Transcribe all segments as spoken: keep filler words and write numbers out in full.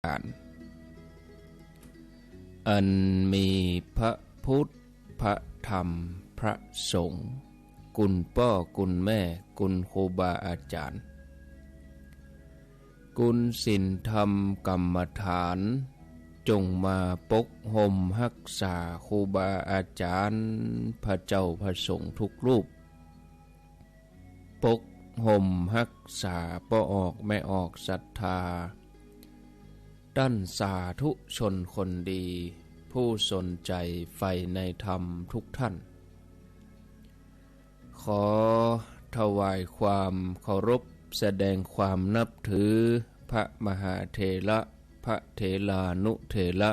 อันมีพระพุทธ พระธรรม พระสงฆ์ คุณป้อคุณแม่ คุณครูบาอาจ๋ารย์ คุณศีลธรรมกรรมฐาน จงมาปกห่มฮักษาครูบาอาจ๋ารย์ พระเจ้าพระสงฆ์ทุกรูป ปกห่มฮักษาป้อออกแม่ออกศรัทธา ต้านสาธุชนคนดี ผู้สนใจ๋ใฝ่ในธรรมทุกท่าน ขอถวายความเคารพ แสดงความนับถือ พระมหาเถระ พระเถรานุเถระ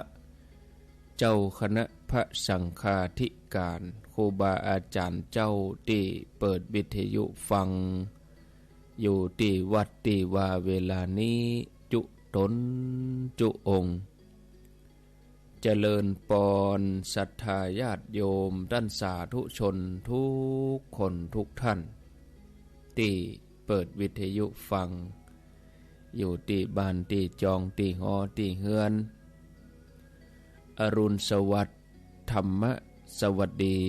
เจ้าคณะพระสังฆาธิการ ครูบาอาจ๋ารย์เจ้าตี้เปิดวิทยุฟัง อยู่ตี้วัดตี้วาเวลานี้ จุ๊ต๋นจุ๊องค์ เจริญปอนศรัทธาญาติโยม ต้านสาธุชนทุกคนทุกท่าน ตี้เปิดวิทยุฟัง อยู่ตี้บ้านตี้จองตี้หอตี้เฮือน อรุณสวัสดิ์ ธรรมะสวัสดี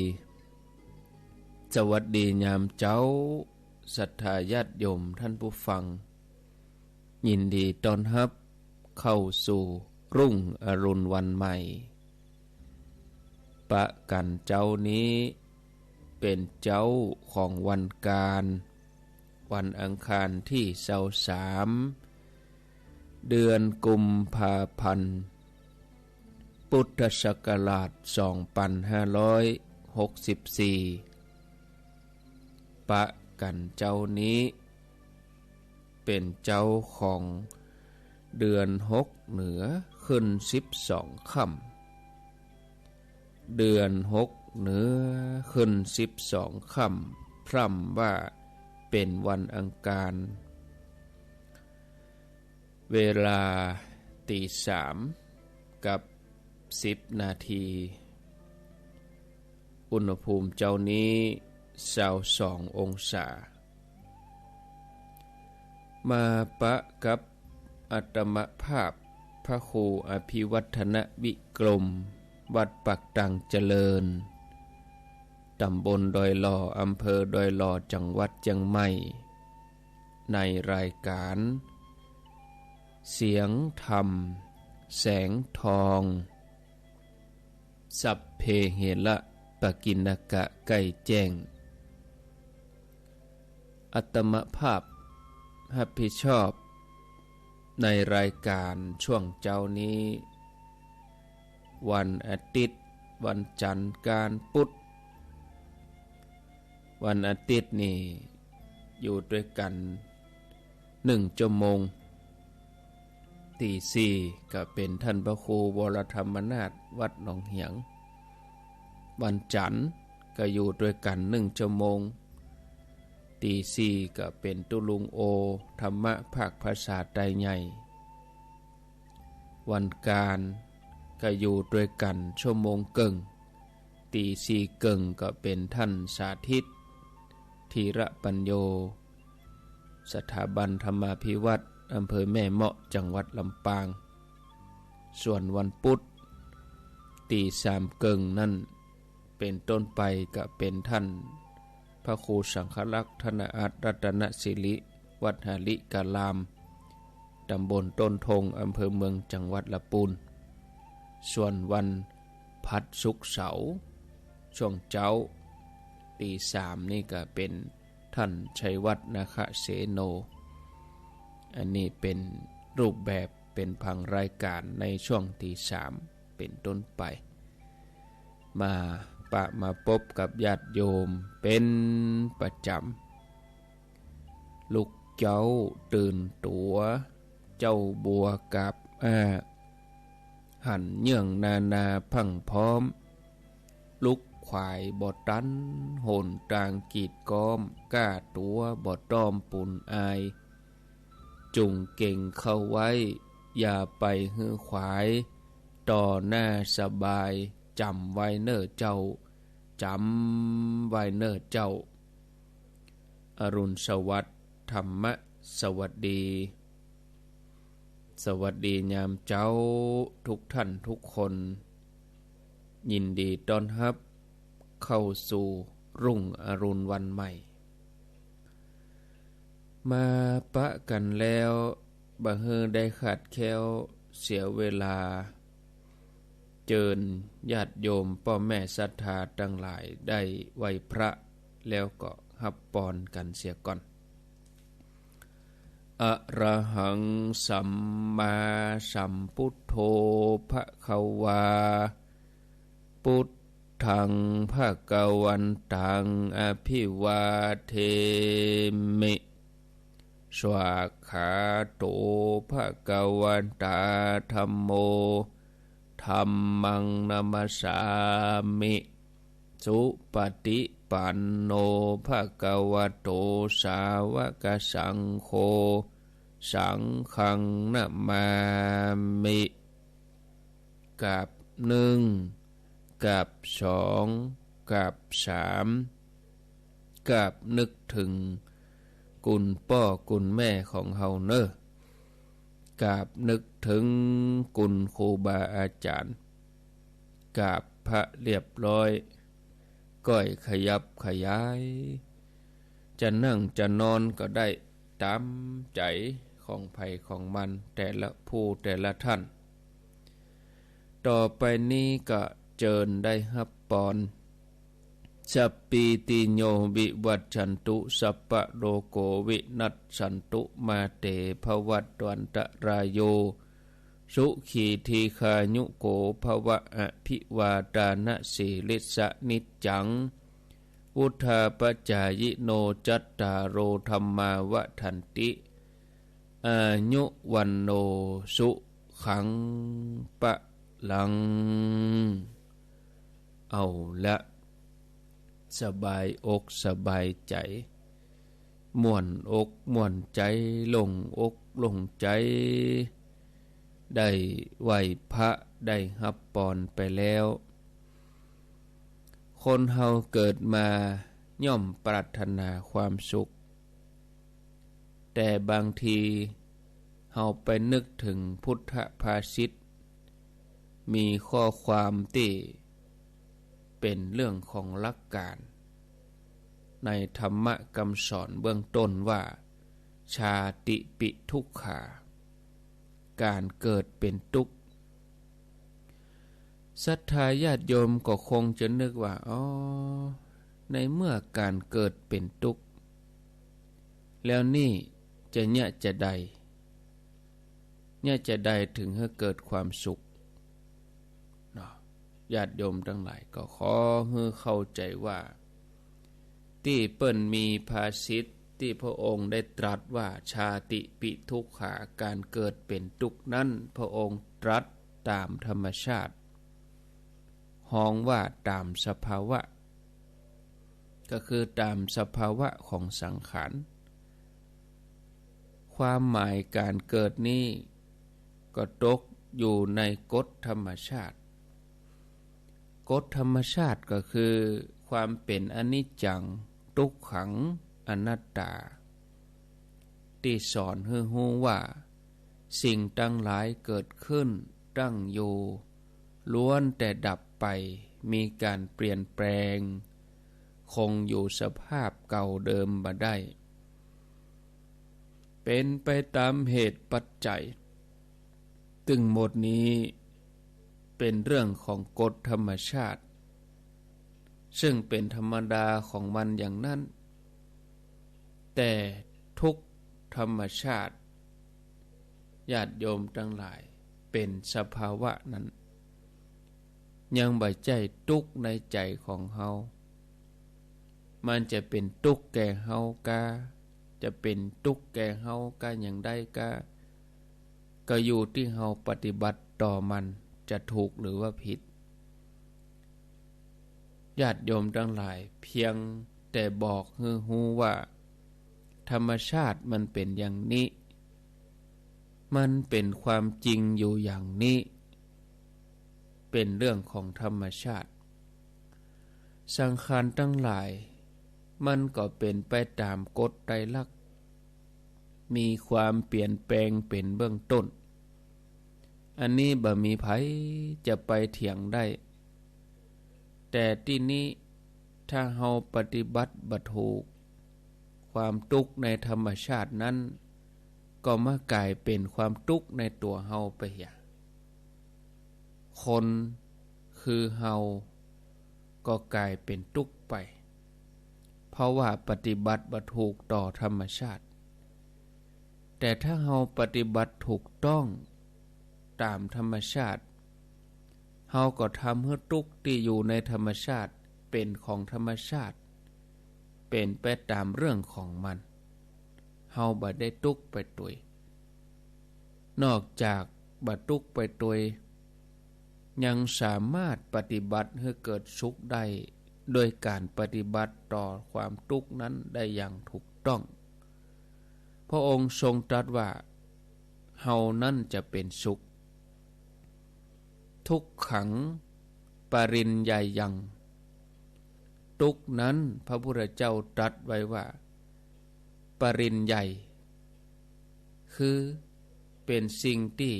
สวัสดียามเจ๊า ศรัทธาญาติโยมท่านผู้ฟัง ยินดีต้อนฮับเข้าสู่รุ่งอรุณวันใหม่ ปะกั๋นเจ๊านี้ เป๋นเจ๊าของวันกาน วันอังคารตี้ซาวสาม เดือนกุมภาพันธ์ พุทธศักราชสองปันห้าร้อยหกสิบสี่ ปะกั๋นเจ๊านี้ เป๋นเจ๊าของเดือนหกเหนือขึ้นสิบสองค่ำ เดือนหกเหนือขึ้นสิบสองค่ำ พร่ำว่าเป๋นวันอังคาร เวลาตีสามกับสิบนาที อุณหภูมิเจ๊านี้ซาวสององศา มาปะกับอาตมาภาพ พระครูอภิวัฒนวิกรม วัดปากตังเจริญ ต๋ำบลดอยหล่อ อำเภอดอยหล่อ จังหวัดเจียงใหม่ ในรายการ เสียงธรรม แสงทอง สัพเพเหระปกิณกะ ใก้แจ้ง อาตมาภาพ ฮับผิดชอบ ในรายการช่วงเจ๊านี้ วันอาทิตย์ วันจันทร์ กานต์ พุธ วันอาทิตย์นี่ อยู่ตวยกั๋น นึ่งชั่วโมง ตีสี่ก็เป๋นท่านพระครูวรธรรมนาถ วัดหนองเหียง วันจันทร์ก็อยู่ตวยกั๋นนึ่งชั่วโมง ตีสี่ก็เป๋นตุ๊ลุงโอ ธรรมะภาคภาษาไตใหญ่ วันกานต์ก็อยู่ตวยกั๋นชั่วโมงเกิ่ง ตีสี่เกิ่งก็เป๋นท่านสาธิต ธีระปัญโญ สถาบันธรรมาภิวัฒน์ อำเภอแม่เมาะ จังหวัดลำปาง ส่วนวันพุธ ตีสามเกิ่งนั้น เป๋นต้นไปก็เป๋นท่านพระครูสังฆรักษ์ ธนอาจ รัตนสิริ วัดหาริการาม ต๋ำบลต้นทง อำเภอเมือง จังหวัดละปูน ส่วนวันพฤหัส ศุกร์ เสาร์ ช่วงเจ๊า ตีสามนี่ก็เป๋นท่านชัยวัฒน์ นาคเสโน อันนี้เป๋นรูปแบบ เป๋นผังรายการในช่วงตีสามเป๋นต้นไป มาปะมาปบกับญาติโยมเป๋นประจ๋ำ ลุกเจ๊าตื่นตั๋ว เจ้าบัวกาบอ้า หันเยื่องนานาพรั่งพร้อม ลุกขวายบ่ตัน หนตางกีดก๊อม ก้าตั๋วบ่ต้อมปูนอาย จุ่งเก๋งเข้าไว้ อย่าไปหื้อขวาย ต่อหน้าสบาย จ๋ำไว้เน่อเจ้า จ๋ำไว้เน่อเจ้า อรุณสวัสดิ์ ธรรมะสวัสดี สวัสดียามเจ๊าทุกท่านทุกคน ยินดีต้อนฮับเข้าสู่รุ่งอรุณวันใหม่ มาปะกั๋นแล้ว บ่หื้อได้ขาดแคล้วเสียเวลา เจิญญาติโยมป้อแม่ศรัทธาตังหลายได้ไหว้พระ แล้วก็ฮับปอนกั๋นเสียก่อน อะระหัง สัมมาสัมพุทโธ ภะคะวา พุทธัง ภะคะวันตัง อะภิวาเทมิ สวาคาโต ภะคะวะตา ธัมโม ธัมมัง นะมัสสามิ สุปะฏิปันโน ภะคะวะโต สาวะกะสังโฆ สังฆัง นะมามิ กราบนึ่ง กราบสอง กราบสาม กราบนึกเถิงกุณป้อกุณแม่ของเฮาเน่อ กราบนึกเถิงกุณครูบาอาจ๋ารย์ กราบพระเรียบร้อย ก้อยขยับขยาย จะนั่งจะนอนก็ได้ต๋ามใจ๋ของใผของมัน แต่ละผู้แต่ละท่าน ต่อไปนี้ก็เจิญได้ฮับปอน สัพพีติโย วิวัชชันตุ สัพพะโรโค วินัสสันตุ มาเต ภวัตวันตะราโย สุขี ทีฆายุโก ภวะ อะภิวาตานะสีลิสสะ นิจจัง วุฑฒาปะจ๋ายิโน จัตตาโร ธัมมา วัฑฒันติ อายุ วัณโณ สุขัง พะลัง เอาละ สบายอกสบายใจ๋ ม่วนอกม่วนใจ๋ โล่งอกโล่งใจ๋ ได้ไหว้พระ ได้ฮับปอนไปแล้ว คนเฮาเกิดมาย่อมปรารถนาความสุข แต่บางทีเฮาไปนึกเถิงพุทธภาษิต มีข้อความตี้เป๋นเรื่องของหลักการ ในธรรมะกำสอนเบื้องต้นว่า ชาติปิ ทุกขา ก๋านเกิดเป๋นตุ๊กข์ ศรัทธาญาติโยมก็คงจะนึกว่า อ๋อ ในเมื่อก๋านเกิดเป๋นตุ๊กข์ แล้วนี่จะเยียะจาใด เยียะจาใดเถิงหื้อเกิดความสุข เนาะ ญาติโยมตังหลายก็ขอหื้อเข้าใจ๋ว่า ตี้เปิ้นมีภาษิตตี้พระองค์ได้ตรัสว่า ชาติปิ ทุกขา ก๋านเกิดเป๋นตุ๊กข์นั้น พระองค์ตรัสต๋ามธรรมชาติ ฮ้องว่าต๋ามสภาวะ ก็คือต๋ามสภาวะของสังขาร ความหมายก๋านเกิดนี้ก็ตกอยู่ในกฎธรรมชาติ กฎธรรมชาติก็คือความเป๋นอนิจจัง ตุ๊กขัง อนัตตา ตี้สอนหื้อฮู้ว่า สิ่งตังหลายเกิดขึ้น ตั้งอยู่ ล้วนแต่ดับไป มีก๋านเปลี่ยนแปลง คงอยู่สภาพเก่าเดิมบ่ได้ เป๋นไปต๋ามเหตุปัจจัย ตึงหมดนี้เป๋นเรื่องของกฎธรรมชาติ ซึ่งเป๋นธรรมดาของมันอย่างนั้น แต่ทุกข์ธรรมชาติ ญาติโยมตังหลาย เป๋นสภาวะนั้น ยังบ่ใจ้ตุ๊กข์ในใจ๋ของเฮา มันจะเป๋นตุ๊กข์แก่เฮากา จะเป๋นตุ๊กข์แก่เฮากาอย่างใดกา ก็อยู่ตี้เฮาปฏิบัติต่อมันจะถูกหรือว่าผิด ญาติโยมตังหลาย เพียงแต่บอกหื้อฮู้ว่า ธรรมชาติมันเป๋นอย่างนี้ มันเป๋นความจริงอยู่อย่างนี้ เป๋นเรื่องของธรรมชาติ สังขารตังหลาย มันก็เป๋นไปต๋ามกฎไตรลักษณ์ มีความเปลี่ยนแปลงเป๋นเบื้องต้น อันนี้บ่มีใผจะไปเถียงได้ แต่ตี้นี้ถ้าเฮาปฏิบัติบ่ถูก ความตุ๊กข์ในธรรมชาตินั้น ก็มากลายเป๋นความตุ๊กข์ในตั๋วเฮาไปเหีย คนคือเฮาก็กลายเป๋นตุ๊กข์ไป เพราะว่าปฏิบัติบ่ถูกต่อธรรมชาติ แต่ถ้าเฮาปฏิบัติถูกต้องต๋ามธรรมชาติ เฮาก็ทำหื้อตุ๊กข์ตี้อยู่ในธรรมชาติเป๋นของธรรมชาติ เป๋นไปต๋ามเรื่องของมัน เฮาบ่ได้ตุ๊กข์ไปตวย นอกจากบ่ตุ๊กข์ไปตวย ยังสามารถปฏิบัติหื้อเกิดสุขได้ โดยก๋านปฏิบัติต่อความตุ๊กข์นั้นได้อย่างถูกต้อง พระองค์ทรงตรัสว่า เฮานั้นจะเป๋นสุข ทุกขัง ปริญญายัง ตุ๊กข์นั้นพระพุทธเจ้าตรัสไว้ว่า ปริญญา คือเป๋นสิ่งตี้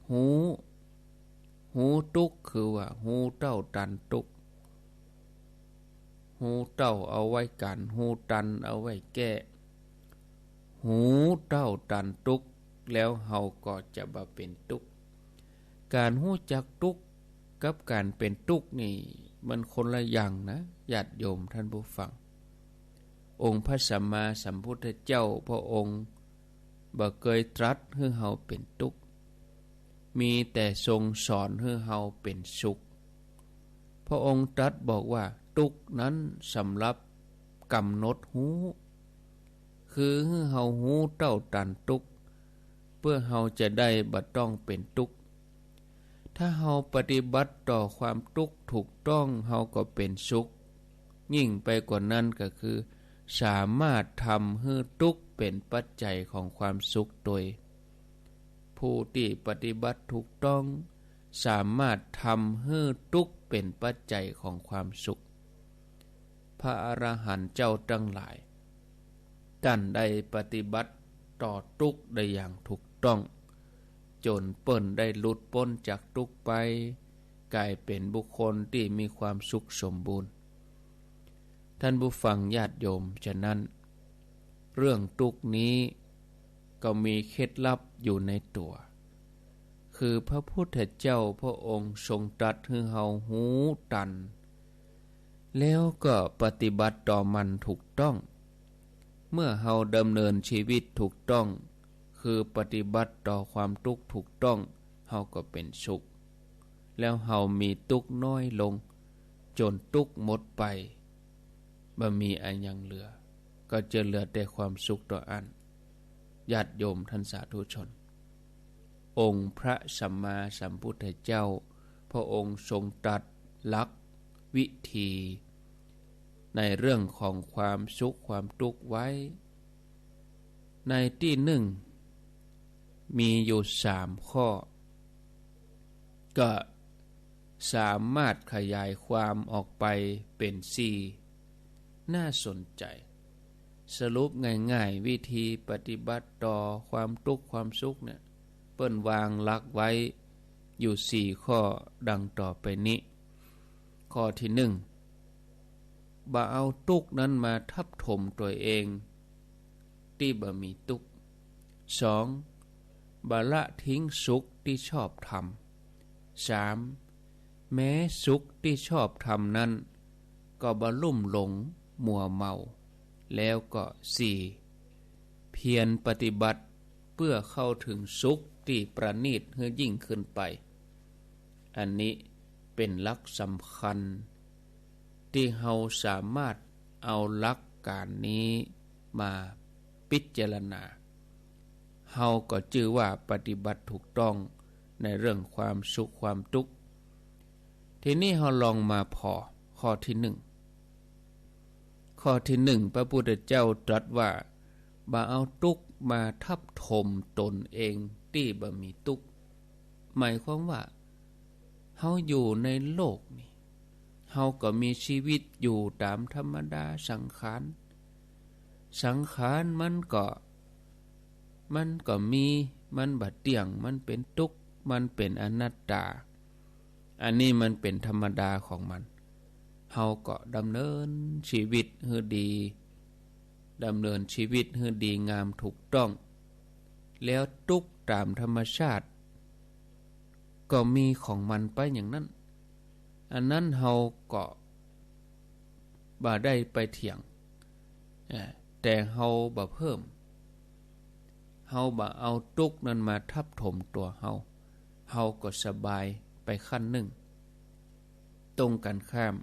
ฮู้ ฮู้ตุ๊กข์คือว่าฮู้เต้าตันตุ๊กข์ ฮู้เต้าเอาไว้กั๋น ฮู้ตันเอาไว้แก้ ฮู้เต้าตันตุ๊กข์ แล้วเฮาก็จะบ่เป๋นตุ๊กข์ ก๋านฮู้จักตุ๊กข์กับก๋านเป๋นตุ๊กข์นี่มันคนละอย่างนะ ญาติโยมท่านผู้ฟัง องค์พระสัมมาสัมพุทธเจ้าพระองค์บ่เกยตรัสหื้อเฮาเป๋นตุ๊กข์ มีแต่ทรงสอนหื้อเฮาเป๋นสุข พระองค์ตรัสบอกว่าตุ๊กข์นั้นสำหรับกำหนดฮู้ คือหื้อเฮาฮู้เต้าตันตุ๊กข์ เปื้อเฮาจะได้บ่ต้องเป๋นตุ๊กข์ ถ้าเฮาปฏิบัติต่อความตุ๊กข์ถูกต้อง เฮาก็เป๋นสุข ยิ่งไปกว่านั้นก็คือ สามารถทำหื้อตุ๊กข์เป๋นปัจจัยของความสุขตวย ผู้ตี้ปฏิบัติถูกต้อง สามารถทำหื้อตุ๊กข์เป๋นปัจจัยของความสุข พระอรหันต์เจ้าตังหลาย ต้านได้ปฏิบัติต่อตุ๊กข์ได้อย่างถูกต้อง จ๋นเปิ้นได้หลุดป๊นจากตุ๊กข์ไป ก๋ายเป๋นบุคคลตี้มีความสุขสมบูรณ์ ท่านผู้ฟังญาติโยม ฉะนั้น เรื่องตุ๊กข์นี้ก็มีเคล็ดลับอยู่ในตั๋ว คือพระพุทธเจ้าพระองค์ทรงตรัสหื้อเฮาฮู้ตัน แล้วก็ปฏิบัติต่อมันถูกต้อง เมื่อเฮาดำเนินชีวิตถูกต้อง คือปฏิบัติต่อความตุ๊กข์ถูกต้อง เฮาก็เป๋นสุข แล้วเฮามีตุ๊กข์น้อยลง จ๋นตุ๊กข์หมดไป บ่มีอะหยังเหลือ ก็จะเหลือแต่ความสุขเต้าอั้น ญาติโยมท่านสาธุชน องค์พระสัมมาสัมพุทธเจ้า พระองค์ทรงตรัสหลักวิธี ในเรื่องของความสุขความตุ๊กข์ไว้ ในตี้นึ่ง มีอยู่สามข้อ ก็สามารถขยายความออกไปเป๋นสี่ น่าสนใจ สรุปง่ายๆ วิธีปฏิบัติต่อความตุ๊กข์ความสุขเนี่ย เปิ้นวางหลักไว้อยู่สี่ข้อดังต่อไปนี้ ข้อตี้นึ่ง บ่เอาตุ๊กข์นั้นมาทับถมตั๋วเอง ตี้บ่มีตุ๊กข์ สอง บ่ละทิ้งสุขตี้ชอบธรรม สาม แม้สุขตี้ชอบธรรมนั้น ก็บ่ลุ่มหลงมัวเมา แล้วก็สี่ เพียรปฏิบัติเปื้อเข้าเถิงสุขตี้ประณีตหื้อยิ่งขึ้นไป อันนี้เป๋นหลักสำคัญ ตี้เฮาสามารถเอาหลักก๋านนี้มาพิจารณา เฮาก็จื้อว่าปฏิบัติถูกต้องในเรื่องความสุขความตุ๊กข์ ทีนี้เฮาลองมาผ่อข้อตี้นึ่ง ข้อตี้นึ่ง พระพุทธเจ้าตรัสว่า บ่เอาตุ๊กข์มาทับถมตนเองตี้บ่มีตุ๊กข์ หมายความว่า เฮาอยู่ในโลกนี่ เฮาก็มีชีวิตอยู่ต๋ามธรรมดาสังขาร สังขารมันก็ มันก็มี มันบ่เตี้ยง มันเป๋นตุ๊กข์ มันเป๋นอนัตตา อันนี้มันเป๋นธรรมดาของมัน เฮาก็ดำเนินชีวิตหื้อดี ดำเนินชีวิตหื้อดีงามถูกต้อง แล้วตุ๊กต๋ามธรรมชาติ ก็มีของมันไปอย่างนั้น อันนั้นเฮาก็บ่ได้ไปเถียง เอ่อ แต่เฮาบ่เพิ่ม เฮาบ่เอาตุ๊กนั้นมาทับถมตั๋วเฮา เฮาก็สบายไปขั้นนึ่ง ตรงกันข้าม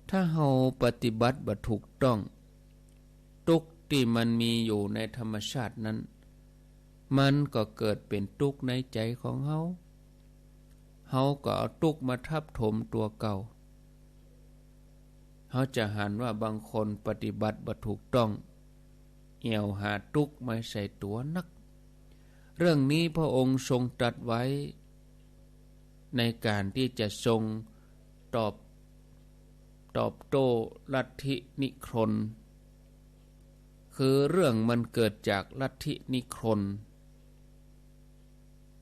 ถ้าเฮาปฏิบัติบ่ถูกต้อง ตุ๊กข์ตี้มันมีอยู่ในธรรมชาตินั้น มันก็เกิดเป๋นตุ๊กข์ในใจ๋ของเฮา เฮาก็เอาตุ๊กข์มาทับถมตั๋วเก่า เฮาจะหันว่าบางคนปฏิบัติบ่ถูกต้อง แอ่วหาตุ๊กข์มาใส่ตั๋วนัก เรื่องนี้พระองค์ทรงตรัสไว้ ในการตี้จะทรงตอบ ตอบโต้ลัทธินิครน คือเรื่องมันเกิดจากลัทธินิครน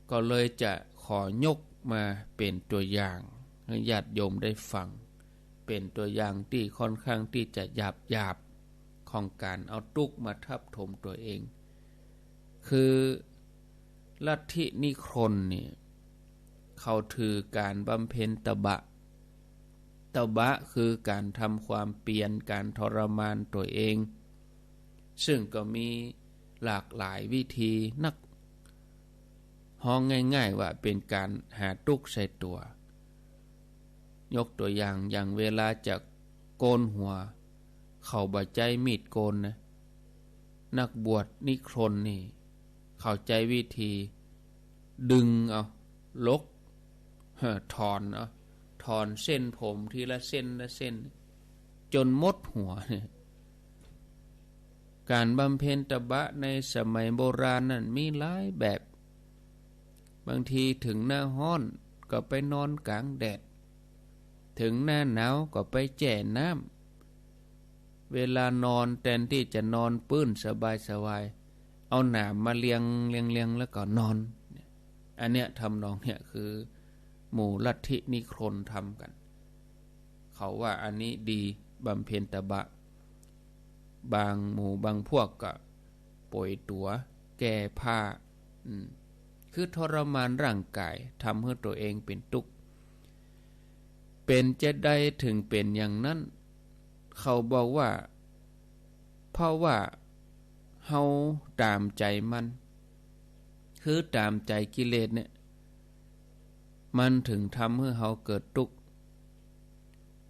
ก็เลยจะขอยกมาเป๋นตั๋วอย่างหื้อญาติโยมได้ฟัง เป๋นตั๋วอย่างตี้ค่อนข้างตี้จะหยาบๆ ของก๋านเอาตุ๊กข์มาทับถมตั๋วเอง คือลัทธินิครนนี่ เขาถือก๋านบำเพ็ญตบะ ตบะคือก๋านทำความเปียร ก๋านทรมานตั๋วเอง ซึ่งก็มีหลากหลายวิธีนัก ฮ้องง่ายๆ ว่าเป๋นก๋านหาตุ๊กข์ใส่ตั๋ว ยกตั๋วอย่าง อย่างเวลาจะโกนหัว เขาบ่ใจ๊มีดโกนนะ นักบวชนิครนนี่ เขาใจ๊วิธีดึงเอา หลก เอ่อ ถอนเอา ถอนเส้นผมทีละเส้นละเส้น จ๋นหมดหัวเนี่ย ก๋านบำเพ็ญตบะในสมัยโบราณนั้นมีหลายแบบ บางทีเถิงหน้าฮ้อนก็ไปนอนก๋างแดด เถิงหน้าหนาวก็ไปแจ้น้ำ เวลานอนแตนตี้จะนอนปื้นสบายๆ เอาหนามมาเรียงเรียงเรียงแล้วก็นอน อันเนี้ยทำนองเนี้ยคือหมู่ลัทธินิครนทำกั๋น เขาว่าอันนี้ดีบำเพ็ญตบะ บางหมู่บางพวกก็โป๋ยตั๋ว แก้ผ้า อืม คือทรมานร่างก๋าย ทำหื้อตั๋วเองเป๋นตุ๊กข์ เป๋นจาใดเถิงเป๋นอย่างนั้น เขาบอกว่า เพราะว่าเฮาต๋ามใจ๋มัน คือต๋ามใจ๋กิเลสเนี่ย มันเถิงทำหื้อเฮาเกิดตุ๊กข์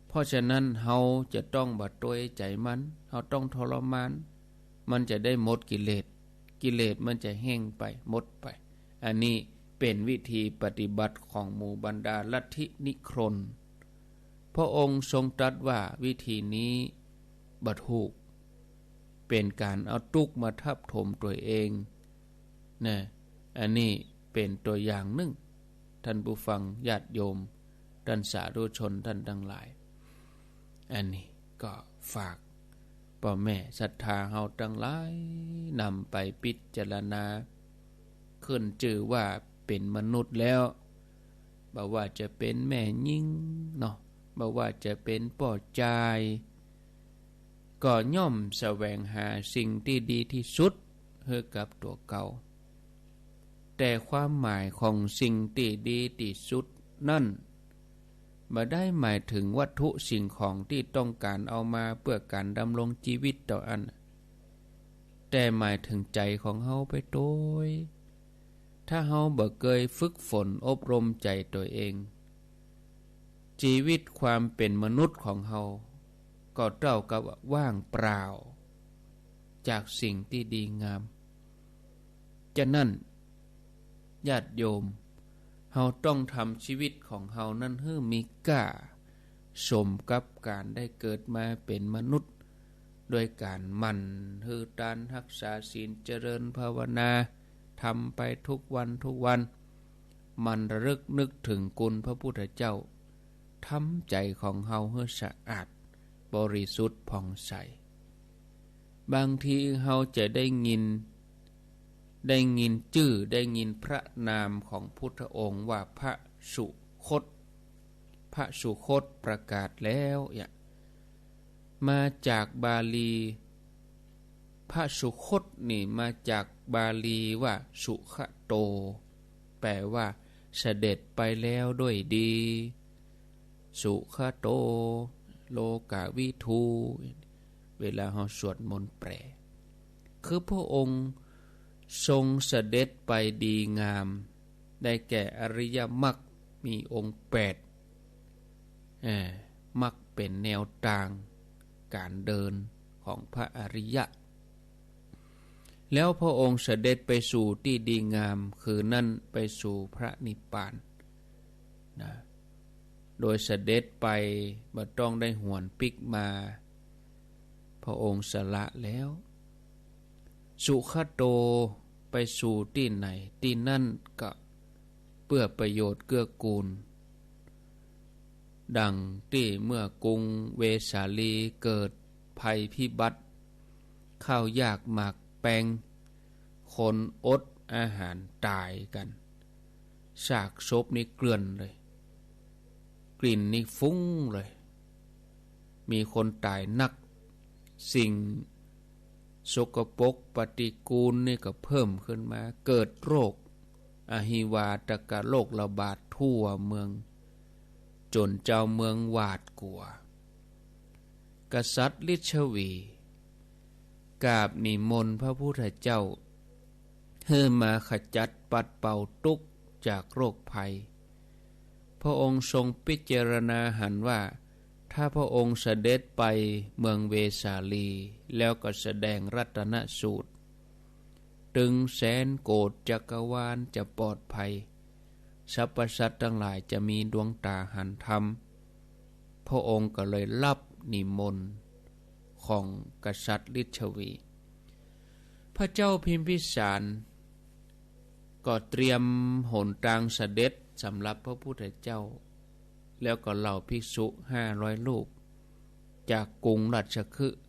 เพราะฉะนั้นเฮาจะต้องบ่ตวยใจ๋มัน เฮาต้องทรมาน มันจะได้หมดกิเลส กิเลสมันจะแห้งไป หมดไป อันนี้เป๋นวิธีปฏิบัติของหมู่บรรดาลัทธินิครน พระองค์ทรงตรัสว่าวิธีนี้บ่ถูก เป๋นก๋านเอาตุ๊กข์มาทับถมตั๋วเอง นะ อันนี้เป๋นตั๋วอย่างนึ่ง ท่านผู้ฟังญาติโยม ต้านสาธุชนต้านตังหลาย อันนี้ก็ฝากป้อแม่ศรัทธาเฮาตังหลาย นำไปพิจารณา ขึ้นจื้อว่าเป๋นมนุษย์แล้ว บ่ว่าจะเป๋นแม่ญิงเนาะ บ่ว่าจะเป๋นป้อจาย ก็ย่อมแสวงหาสิ่งตี้ดีตี้สุดหื้อกับตั๋วเก่า แต่ความหมายของสิ่งตี้ดีตี้สุดนั้น บ่ได้หมายเถิงวัตถุสิ่งของตี้ต้องก๋านเอามาเปื้อก๋านดำรงจีวิตเต้าอั้น แต่หมายเถิงใจ๋ของเฮาไปโตย ถ้าเฮาบ่เกยฝึกฝนอบรมใจ๋ตั๋วเอง จีวิตความเป๋นมนุษย์ของเฮา ก็เต้ากับว่าว่างเปล่า จากสิ่งตี้ดีงาม ฉะนั้น ญาติโยม เฮาต้องทำจีวิตของเฮานั้นหื้อมีก้า สมกับก๋านได้เกิดมาเป๋นมนุษย์ โดยก๋านหมั่นหื้อตาน ฮักษาศีล เจริญภาวนา ทำไปทุกวันทุกวัน หมั่นระลึกนึกเถิงคุณพระพุทธเจ้า ทำใจ๋ของเฮาหื้อสะอาด บริสุทธิ์ผ่องใส บางทีเฮาจะได้ยิน ได้ยินจื้อ ได้ยินพระนามของพุทธองค์ว่าพระสุคต พระสุคตประกาศแล้วเนี่ย มาจากบาลี พระสุคตนี่มาจากบาลีว่าสุขโต แปลว่าเสด็จไปแล้วด้วยดี สุขโต โลกวิทู เวลาเฮาสวดมนต์แปล คือพระองค์ทรงเสด็จไปดีงาม ได้แก่อริยมรรคมีองค์แปด เอ่อ มรรคเป๋นแนวตางก๋านเดินของพระอริยะ แล้วพระองค์เสด็จไปสู่ตี้ดีงาม คือนั้นไปสู่พระนิพพานนะ โดยเสด็จไปบ่ต้องได้หวนปิ๊กมา พระองค์สละแล้ว สุขโตไปสู่ตี้ไหนตี้นั้นก็เปื้อประโยชน์เกื้อกูล ดังตี้เมื่อกรุงเวสาลีเกิดภัยพิบัติ ข้าวยากหมากแปง คนอดอาหารต๋ายกั๋น ซากศพนี่เกลื่อนเลย กลิ่นนี่ฟุ้งเลย มีคนต๋ายนัก สิ่งสกปรกปฏิกูลนี่ก็เพิ่มขึ้นมา เกิดโรคอหิวาตกโรคระบาดทั่วเมือง จ๋นจาวเมืองหวาดกั๋ว กษัตริย์ลิชวีกราบนิมนต์พระพุทธเจ้า หื้อมาขจัดปัดเป่าตุ๊กข์จากโรคภัย พระองค์ทรงพิจารณาหันว่า ถ้าพระองค์เสด็จไปเมืองเวสาลี แล้วก็แสดงรัตนสูตร ตึงแสนโกฏจักรวาลจะปลอดภัย สรรพสัตว์ตังหลายจะมีดวงต๋าหันธรรม พระองค์ก็เลยรับนิมนต์ของกษัตริย์ลิชวี พระเจ้าพิมพิสารก็เตรียมหนตางเสด็จสำหรับพระพุทธเจ้า แล้วก็เหล่าภิกษุห้าร้อยรูป จากกรุงราชคฤห์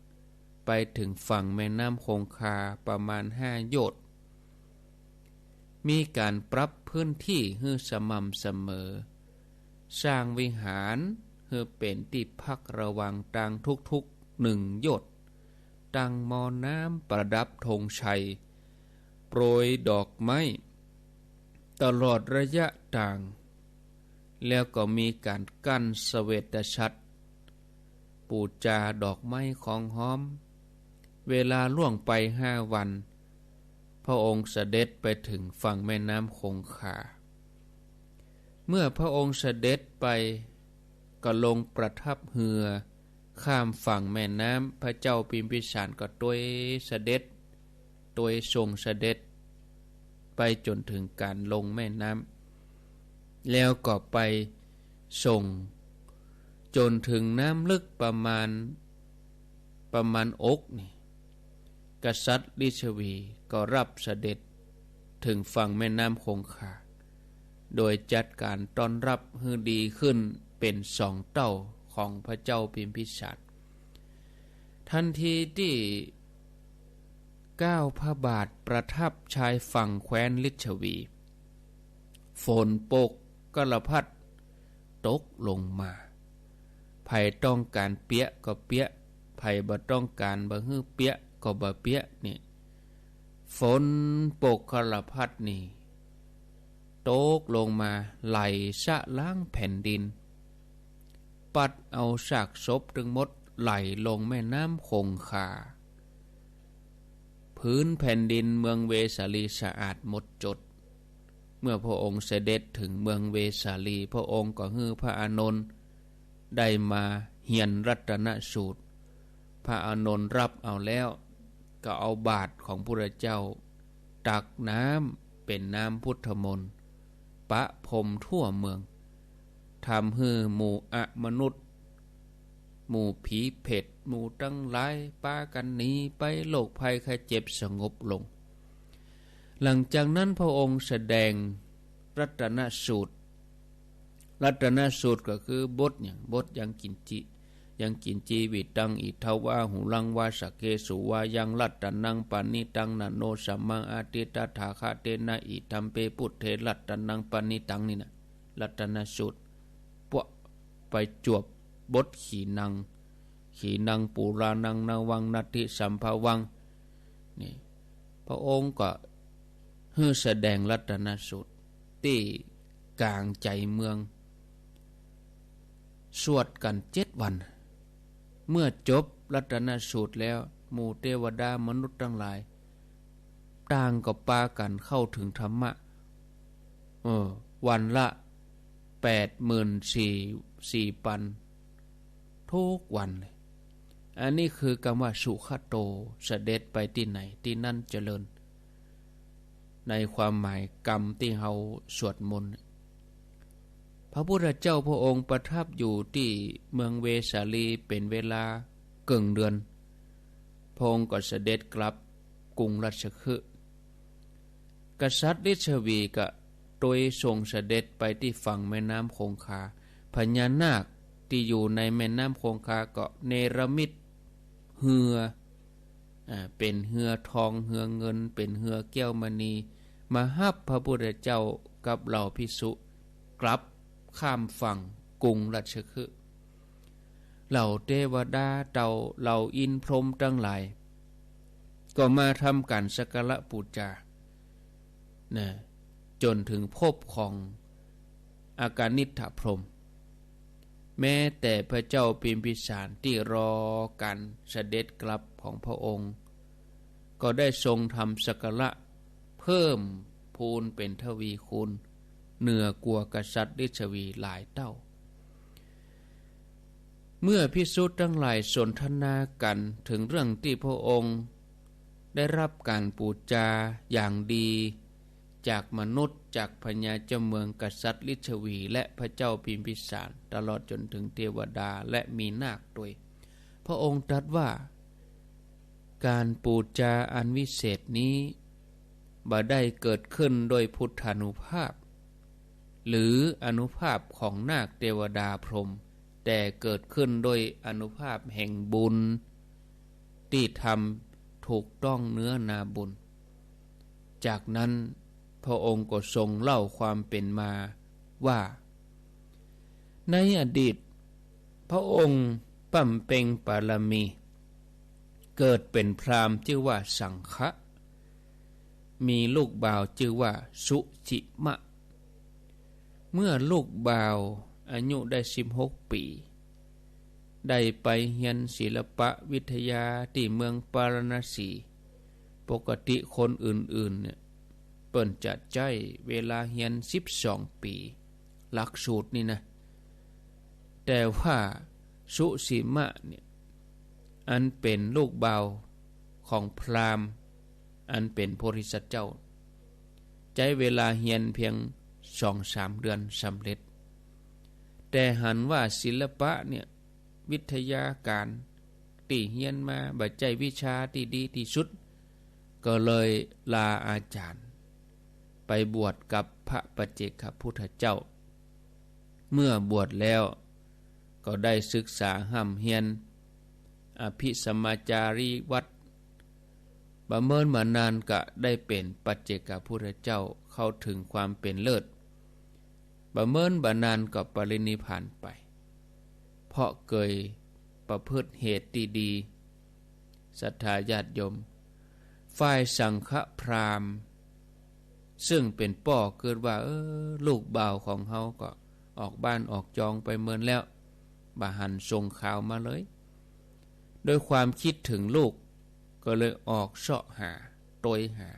ไปถึงฝั่งแม่น้ำคงคาประมาณห้าโยชน์ มีก๋านปรับพื้นที่หื้อสม่ำเสมอ สร้างวิหารหื้อเป๋นตี้พักระหว่างตางทุกๆ หนึ่งโยชน์ ตั้งหม้อน้ำประดับธงชัย โปรยดอกไม้ตลอดระยะตาง แล้วก็มีก๋านกั้นเสวตฉัตร ปู๋จาดอกไม้ของหอม เวลาล่วงไปห้าวัน พระองค์เสด็จไปถึงฝั่งแม่น้ำคงคา เมื่อพระองค์เสด็จไป ก็ลงประทับเฮือข้ามฝั่งแม่น้ำ พระเจ้าพิมพิสารก็ตวยเสด็จ ตวยส่งเสด็จ ไปจ๋นถึงก๋านลงแม่น้ำ แล้วก็ไปส่งจ๋นถึงน้ำลึกประมาณ ประมาณอกนี่ กษัตริย์ลิชวีก็รับเสด็จถึงฝั่งแม่น้ำคงคา โดยจัดก๋านต้อนรับหื้อดีขึ้นเป๋นสองเต้าของพระเจ้าพิมพิสาร ทันทีตี้ก้าวพระบาทประทับชายฝั่งแคว้นลิชวี ฝนโปกกระพัดตกลงมา ใผต้องก๋านเปียะก็เปียะ ใผบ่ต้องก๋านบ่หื้อเปียะก็บ่เปียะนี่ ฝนโปกคละพัดนี่ ตกลงมาไหลสะล้างแผ่นดิน ปัดเอาซากศพตึงหมดไหลลงแม่น้ำคงคา ผืนแผ่นดินเมืองเวสาลีสะอาดหมดจด เมื่อพระองค์เสด็จถึงเมืองเวสาลี พระองค์ก็หื้อพระอานนท์ได้มาเฮียนรัตนสูตร พระอานนท์รับเอาแล้ว ก็เอาบาตรของพุทธเจ้า ตักน้ำเป๋นน้ำพุทธมนต์ ประพรมทั่วเมือง ทำหื้อหมู่อมนุษย์ หมู่ผีเผต หมู่ตังหลาย ปากั๋นหนีไป โรคภัยไข้เจ็บสงบลง หลังจากนั้นพระองค์แสดงรัตนสูตร รัตนสูตรก็คือบทหยัง บทยังกิญจิ ยังกิญจีวิตัง อิทธวาหุรังวา สักเขสุวายัง รัตนังปะณิตัง นะโน สมัง อติตถาคะเตนะ อิทัมเป ปุทเท รัตนังปะณิตัง นี่นะ รัตนสูตร ปะ ไปจวบบทขีณัง ขีณัง ปูราณัง นวัง นัตถิ สัมภวัง นี่ พระองค์ก็หื้อแสดงรัตนสูตรตี้ก๋างใจ๋เมือง สวดกั๋นเจ็ดวัน เมื่อจบรัตนสูตรแล้ว หมู่เตวดามนุษย์ตังหลาย ต่างก็ปากั๋นเข้าเถิงธรรมะ เออ วันละแปดหมื่นสี่ สี่ปัน ทุกวันเลย อันนี้คือกำว่าสุขโต เสด็จไปตี้ไหนตี้นั่นเจริญ ในความหมายกำตี้เฮาสวดมนต์ พระพุทธเจ้าพระองค์ประทับอยู่ตี้เมืองเวสาลีเป๋นเวลาเกิ่งเดือน พระองค์ก็เสด็จกลับกรุงรัชคฤห์ กษัตริย์ลิชวีก็ตวยส่งเสด็จไปตี้ฝั่งแม่น้ำคงคา พญานาคตี้อยู่ในแม่น้ำคงคาก็เนรมิตเฮือ อ่า เป๋นเฮือทองเฮือเงิน เป๋นเฮือแก้วมณี มาฮับพระพุทธเจ้ากับเหล่าภิกษุกลับข้ามฝั่งกรุงรัชคฤห์ เหล่าเตวดาเต่าเหล่าอินทร์พรหมตังหลาย ก็มาทำก๋านสักการะปู๋จา นะ จ๋นเถิงภพของอกนิฏฐพรหม แม้แต่พระเจ้าพิมพิสารตี้รอก๋านเสด็จกลับของพระองค์ ก็ได้ทรงทำสักการะเพิ่มพูนเป๋นทวีคูณ เหนือกว่ากษัตริย์ลิชวีหลายเต้า เมื่อภิกษุตังหลายสนทนากั๋นเถิงเรื่องตี้พระองค์ได้ฮับก๋านปู๋จาอย่างดีจากมนุษย์ จากพญาเจ้าเมือง กษัตริย์ลิชวี และพระเจ้าพิมพิสาร ตลอดจ๋นเถิงเตวดาและมีนาคตวย พระองค์ตรัสว่า ก๋านปู๋จาอันวิเศษนี้ บ่ได้เกิดขึ้นโดยพุทธานุภาพ หรืออานุภาพของนาคเตวดาพรหม แต่เกิดขึ้นโดยอานุภาพแห่งบุญตี้ทำถูกต้องเนื้อนาบุญ จากนั้นพระองค์ก็ทรงเล่าความเป๋นมาว่า ในอดีต พระองค์บำเพ็งบารมี เกิดเป๋นพราหมณ์จื้อว่าสังคะ มีลูกบ่าวจื้อว่าสุสิมะ เมื่อลูกบ่าวอายุได้สิบหกปี๋ ได้ไปเฮียนศิลปวิทยาตี้เมืองปาราณสี ปกติคนอื่นๆ เนี่ย เปิ้นจะใจ๊เวลาเฮียนสิบสองปี๋ หลักสูตรนี่นะ แต่ว่าสุสิมะเนี่ย อันเป๋นลูกบ่าวของพราหมณ์ อันเป๋นโพธิสัตว์เจ้า ใจ๊เวลาเฮียนเพียงสองสามเดือนสำเร็จ แต่หันว่าศิลปะเนี่ย วิทยาก๋านตี้เฮียนมาบ่ใจ้วิชาตี้ดีตี้สุด ก็เลยลาอาจ๋ารย์ ไปบวชกับพระปัจเจกพุทธเจ้า เมื่อบวชแล้วก็ได้ศึกษาฮ่ำเฮียนอภิสมมาจารีวัตร บ่เมินบ่นานก็ได้เป๋นปัจเจกพุทธเจ้า เข้าเถิงความเป๋นเลิศ บ่เมินบ่นานก็ปรินิพพานไป เพราะเกยประพฤติเหตุตี้ดี ศรัทธาญาติโยม ฝ่ายสังฆพราหมณ์ ซึ่งเป๋นป้อเกิดว่า เออ ลูกบ่าวของเฮาก็ออกบ้านออกจองไปเมินแล้ว บ่หันส่งข่าวมาเลย ด้วยความคิดเถิงลูก ก็เลยออกเซาะหา ตวยหา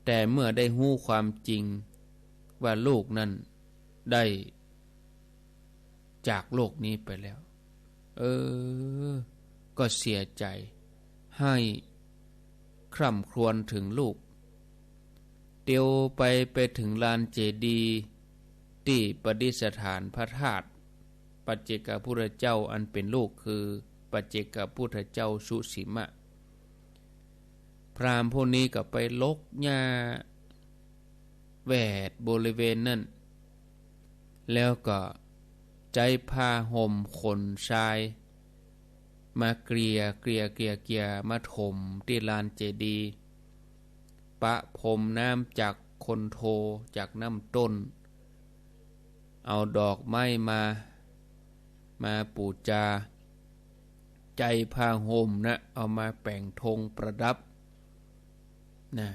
แต่เมื่อได้ฮู้ความจริงว่าลูกนั้นได้จากโลกนี้ไปแล้ว เออ ก็เสียใจ๋ ไห้คร่ำครวญเถิงลูก เตียวไป ไปเถิงลานเจดีย์ตี้ประดิษฐานพระธาตุ ปัจเจกพุทธเจ้าอันเป๋นลูกคือปัจเจกพุทธเจ้าสุสิมะ พราหมณ์ผู้นี้ก็ไปหลกหญ้าแวดบริเวณนั้น แล้วก็ ใจ๊ผ้าห่มขนทราย มาเกลี่ย เกลี่ย เกลี่ย เกลี่ย มาถมตี้ลานเจดีย์ ปะพรมน้ำจากคนโท จากน้ำต้น เอาดอกไม้มา มาปู๋จา ใจ๊ผ้าห่มนะ เอามาแป๋งธงประดับ นะ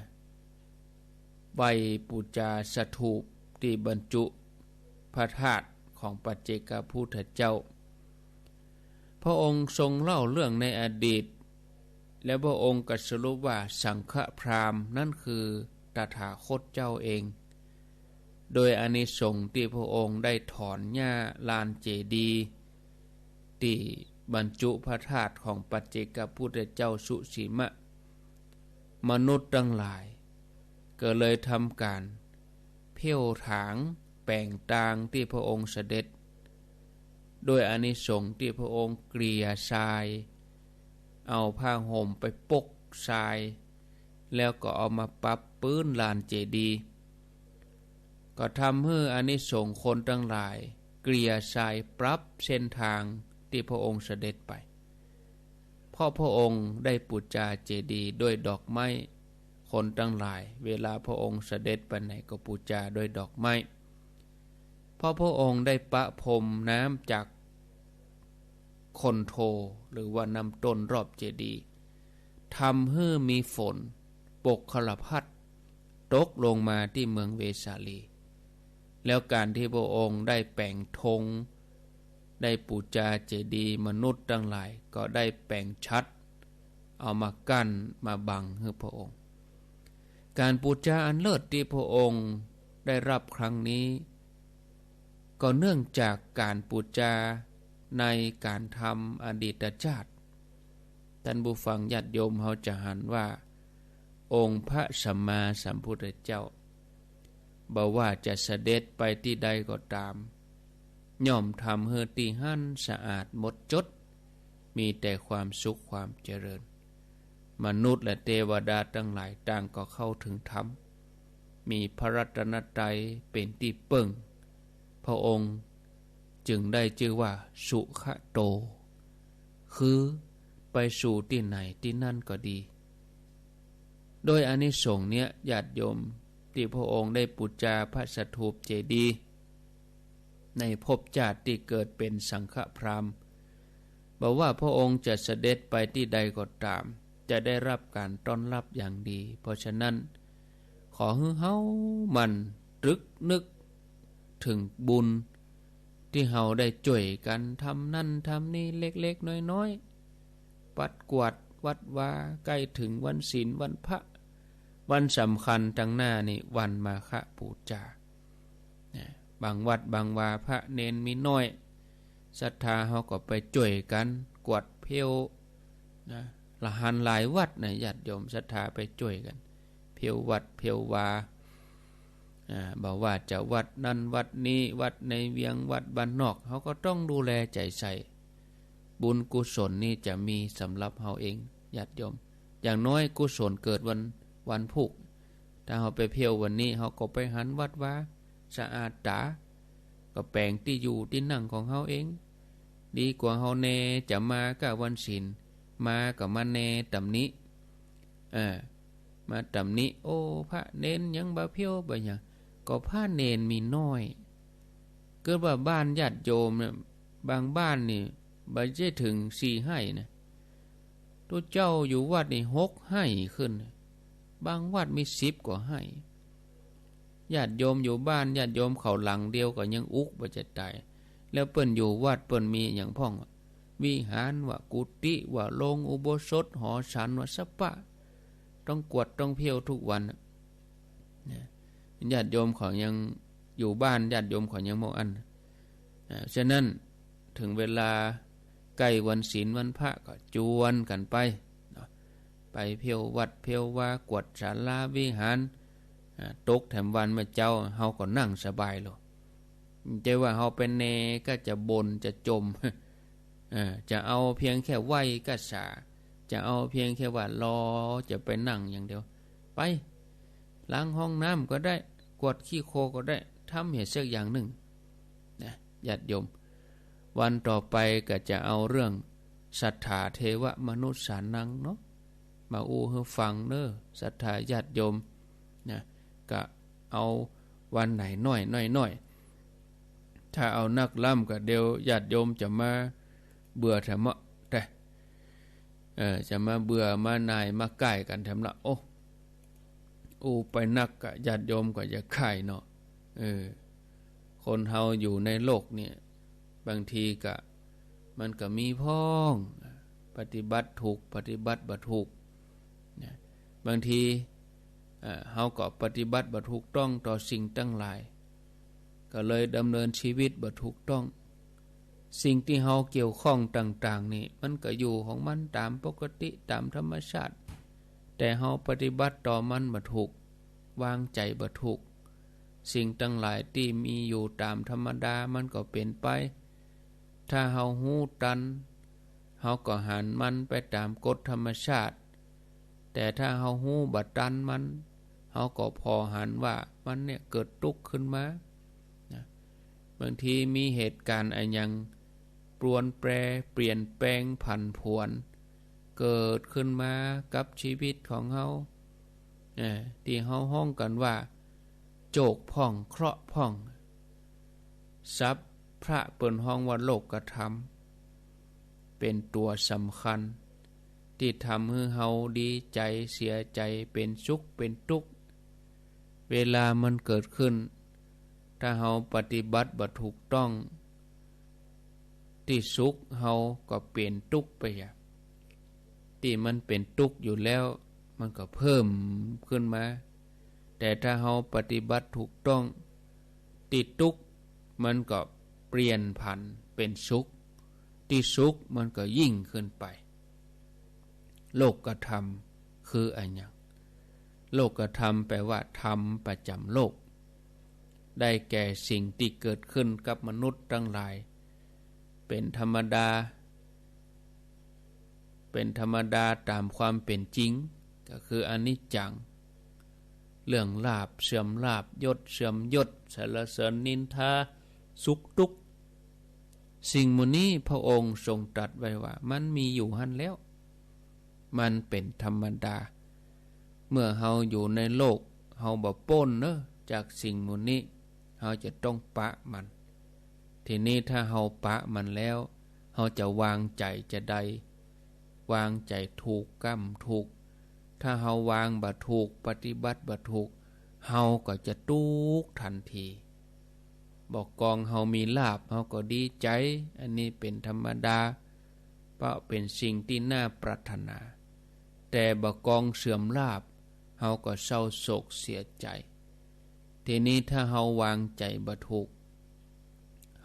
ไว้ปู๋จาสถูปตี้บรรจุพระธาตุของปัจเจกพุทธเจ้า พระองค์ทรงเล่าเรื่องในอดีต แล้วพระองค์ก็สรุปว่าสังฆพราหมณ์นั้นคือตถาคตเจ้าเอง โดยอานิสงส์ตี้พระองค์ได้ถอนหญ้าลานเจดีย์ ตี้บรรจุพระธาตุของปัจเจกพุทธเจ้าสุสีมะ มนุษย์ตังหลายก็เลยทำก๋านเผี้ยวถางแป๋งตางตี้พระองค์เสด็จ โดยอานิสงส์ตี้พระองค์เกลี่ยทราย เอาผ้าห่มไปปกทราย แล้วก็เอามาปับปื๊นลานเจดีย์ ก็ทำหื้ออานิสงส์คนตังหลายเกลี่ยทรายปรับเส้นตางตี้พระองค์เสด็จไป เพราะพระองค์ได้ปู๋จาเจดีย์ด้วยดอกไม้ คนตังหลายเวลาพระองค์เสด็จไปไหนก็ปู๋จาด้วยดอกไม้ เพราะพระองค์ได้ประพรมน้ำจากคนโท หรือว่าน้ำต้นรอบเจดีย์ ทำหื้อมีฝนปกคลพัดตกลงมาตี้เมืองเวสาลี แล้วก๋านตี้พระองค์ได้แป๋งธง ได้ปู๋จาเจดีย์ มนุษย์ตังหลายก็ได้แป๋งฉัตร เอามากั้นมาบังหื้อพระองค์ ก๋านปู๋จาอันเลิศตี้พระองค์ได้รับครั้งนี้ ก็เนื่องจากก๋านปู๋จาในก๋านทำอดีตชาติ ต้านผู้ฟังญาติโยมเฮาจะหันว่า องค์พระสัมมาสัมพุทธเจ้า บ่ว่าจะเสด็จไปตี้ใดก็ต๋าม ย่อมทำหื้อตี้หั้นสะอาดหมดจด มีแต่ความสุขความเจริญ มนุษย์และเตวดาตังหลายต่างก็เข้าถึงธรรม มีพระรัตนตรัยเป๋นตี้เปิ้ง พระองค์จึงได้จื้อว่าสุขโต คือไปสู่ตี้ไหนตี้นั่นก็ดี โดยอานิสงส์เนี้ยญาติโยม ตี้พระองค์ได้ปู๋จาพระสถูปเจดีย์ ในภพชาติตี้เกิดเป๋นสังฆพราหมณ์ บ่ว่าพระองค์จะเสด็จไปตี้ใดก็ต๋าม จะได้รับก๋านต้อนรับอย่างดี เพราะฉะนั้น ขอหื้อเฮาหมั่นตรึกนึกเถิงบุญตี้เฮาได้จ้วยกั๋นทำนั่นทำนี่เล็กๆ น้อยๆ ปัดกวาดวัดวา ใก้เถิงวันศีลวันพระ วันสำคัญตังหน้านี่วันมาฆบูชา นะ บางวัดบางวาพระเณรมีน้อย ศรัทธาเฮาก็ไปจ้วยกั๋นกวาดเผี้ยว นะ ละหันหลายวัดนะ ญาติโยมศรัทธาไปจ้วยกั๋น เผี้ยววัดเผี้ยววา อ่า บ่ว่าจะวัดนั้นวัดนี้ วัดในเวียง วัดบ้านนอก เฮาก็ต้องดูแลใจ๋ใส่ บุญกุศลนี่จะมีสำหรับเฮาเอง ญาติโยม อย่างน้อยกุศลเกิดวัน วันพูก ถ้าเฮาไปเผี้ยววันนี้ เฮาก็ไปหันวัดวา สะอาดต๋า ก็แป๋งตี้อยู่ตี้นั่งของเฮาเอง ดีกว่าเฮาแน่จะมาก้าวันศีล มาก็มาแน่ต๋ำหนิ เออ มาต๋ำหนิ โอ้ พระเณรยังบ่เผี้ยวบ่หยัง ก็พระเณรมีน้อย เกิดว่าบ้านญาติโยมเนี่ย บางบ้านนี่บ่ใจ้เถิงสี่ไฮ่นะ ตุ๊เจ้าอยู่วัดนี่หกไฮ่ขึ้น บางวัดมีสิบกว่าไฮ่ ญาติโยมอยู่บ้าน ญาติโยมเขาหลังเดียวก็ยังอุกบ่จะต๋าย แล้วเปิ้นอยู่วัดเปิ้นมีหยังพ่อง วิหารว่า กุฏิว่า โรงอุโบสถ หอฉันว่า สะปะ ต้องกวาดต้องเผี้ยวทุกวันน่ะ นะ ญาติโยมเขายังอยู่บ้าน ญาติโยมเขายังบ่อั้น อ่า ฉะนั้น เถิงเวลาใก้วันศีลวันพระก็จวนกั๋นไปเนาะ ไปเผี้ยววัดเผี้ยววา กวาดศาลาวิหาร อ่า ตกแถมวันมาเจ๊า เฮาก็นั่งสบายโลด บ่ใจ้ว่าเฮาไปแน่ก็จะบ่นจะจ่ม อ่า จะเอาเพียงแค่ไหว้ก็สา จะเอาเพียงแค่ว่ารอ จะไปนั่งอย่างเดียว ไป ล้างห้องน้ำก็ได้ กวาดขี้โคลนก็ได้ ทำเหียสักอย่างนึ่ง นะ ญาติโยม วันต่อไปก็จะเอาเรื่องสัตถาเทวมนุสสานังเนาะ มาอู้หื้อฟังเน้อ ศรัทธาญาติโยมนะ ก็เอาวันไหนน้อยๆ ถ้าเอานักล้ำก็เดี๋ยวญาติโยมจะมาเบื่อธรรมะ แต่ เออ จะมาเบื่อมาหน่ายมาก้ายกั๋นแถมละ โอ้ อู้ไปนักก็ญาติโยมก็จะคร้ายเนาะ เออ คนเฮาอยู่ในโลกเนี่ย บางทีก็ มันก็มีพ่อง ปฏิบัติถูก ปฏิบัติบ่ถูก นะ บางที เอ่อ เฮาก็ปฏิบัติบ่ถูกต้องต่อสิ่งตังหลาย ก็เลยดำเนินชีวิตบ่ถูกต้อง สิ่งตี้เฮาเกี่ยวข้องต่างๆ นี่ มันก็อยู่ของมันต๋ามปกติ ต๋ามธรรมชาติ แต่เฮาปฏิบัติต่อมันบ่ถูก วางใจ๋บ่ถูก สิ่งตังหลายตี้มีอยู่ต๋ามธรรมดามันก็เป๋นไป ถ้าเฮาฮู้ตัน เฮาก็หันมันไปต๋ามกฎธรรมชาติ แต่ถ้าเฮาฮู้บ่ตันมัน เฮาก็ผ่อหันว่ามันเนี่ยเกิดตุ๊กข์ขึ้นมา นะ บางทีมีเหตุก๋ารณ์อะหยังปรวนแปร เปลี่ยนแปลงผันผวน เกิดขึ้นมากับชีวิตของเฮา เอ่อ ตี้เฮาฮ้องกั๋นว่า โจคพ่อง เคราะห์พ่อง ศัพท์พระเปิ้นฮ้องว่าโลกธรรม เป๋นตั๋วสำคัญ ตี้ทำหื้อเฮาดีใจ๋ เสียใจ๋ เป๋นสุข เป๋นตุ๊กข์ เวลามันเกิดขึ้น ถ้าเฮาปฏิบัติบ่ถูกต้อง ตี้สุขเฮาก็เป๋นตุ๊กข์ไปอะ ตี้มันเป๋นตุ๊กข์อยู่แล้ว มันก็เพิ่มขึ้นมา แต่ถ้าเฮาปฏิบัติถูกต้อง ตี้ตุ๊กข์มันก็เปลี่ยนผันเป๋นสุข ตี้สุขมันก็ยิ่งขึ้นไป โลกธรรมคืออะหยัง โลกธรรมแปลว่าธรรมประจ๋ำโลก ได้แก่สิ่งตี้เกิดขึ้นกับมนุษย์ตังหลาย เป๋นธรรมดา เป๋นธรรมดาต๋ามความเป๋นจริง ก็คืออนิจจัง เรื่องลาภเสื่อมลาภ ยศเสื่อมยศ สรรเสริญนินทา สุขตุ๊กข์ สิ่งหมู่นี้พระองค์ทรงตรัสไว้ว่ามันมีอยู่หั้นแล้ว มันเป๋นธรรมดา เมื่อเฮาอยู่ในโลก เฮาบ่ป๊นเน้อ จากสิ่งหมู่นี้ เฮาจะต้องปะมัน ทีนี้ถ้าเฮาปะมันแล้ว เฮาจะวางใจ๋จาใด วางใจ๋ถูกกำถูก ถ้าเฮาวางบ่ถูก ปฏิบัติบ่ถูก เฮาก็จะตุ๊กข์ตันที บ่ากองเฮามีลาภ เฮาก็ดีใจ๋ อันนี้เป๋นธรรมดา เพราะเป๋นสิ่งตี้น่าปรารถนา แต่บ่ากองเสื่อมลาภ เฮาก็เศร้าโศกเสียใจ๋ ทีนี้ถ้าเฮาวางใจ๋บ่ถูก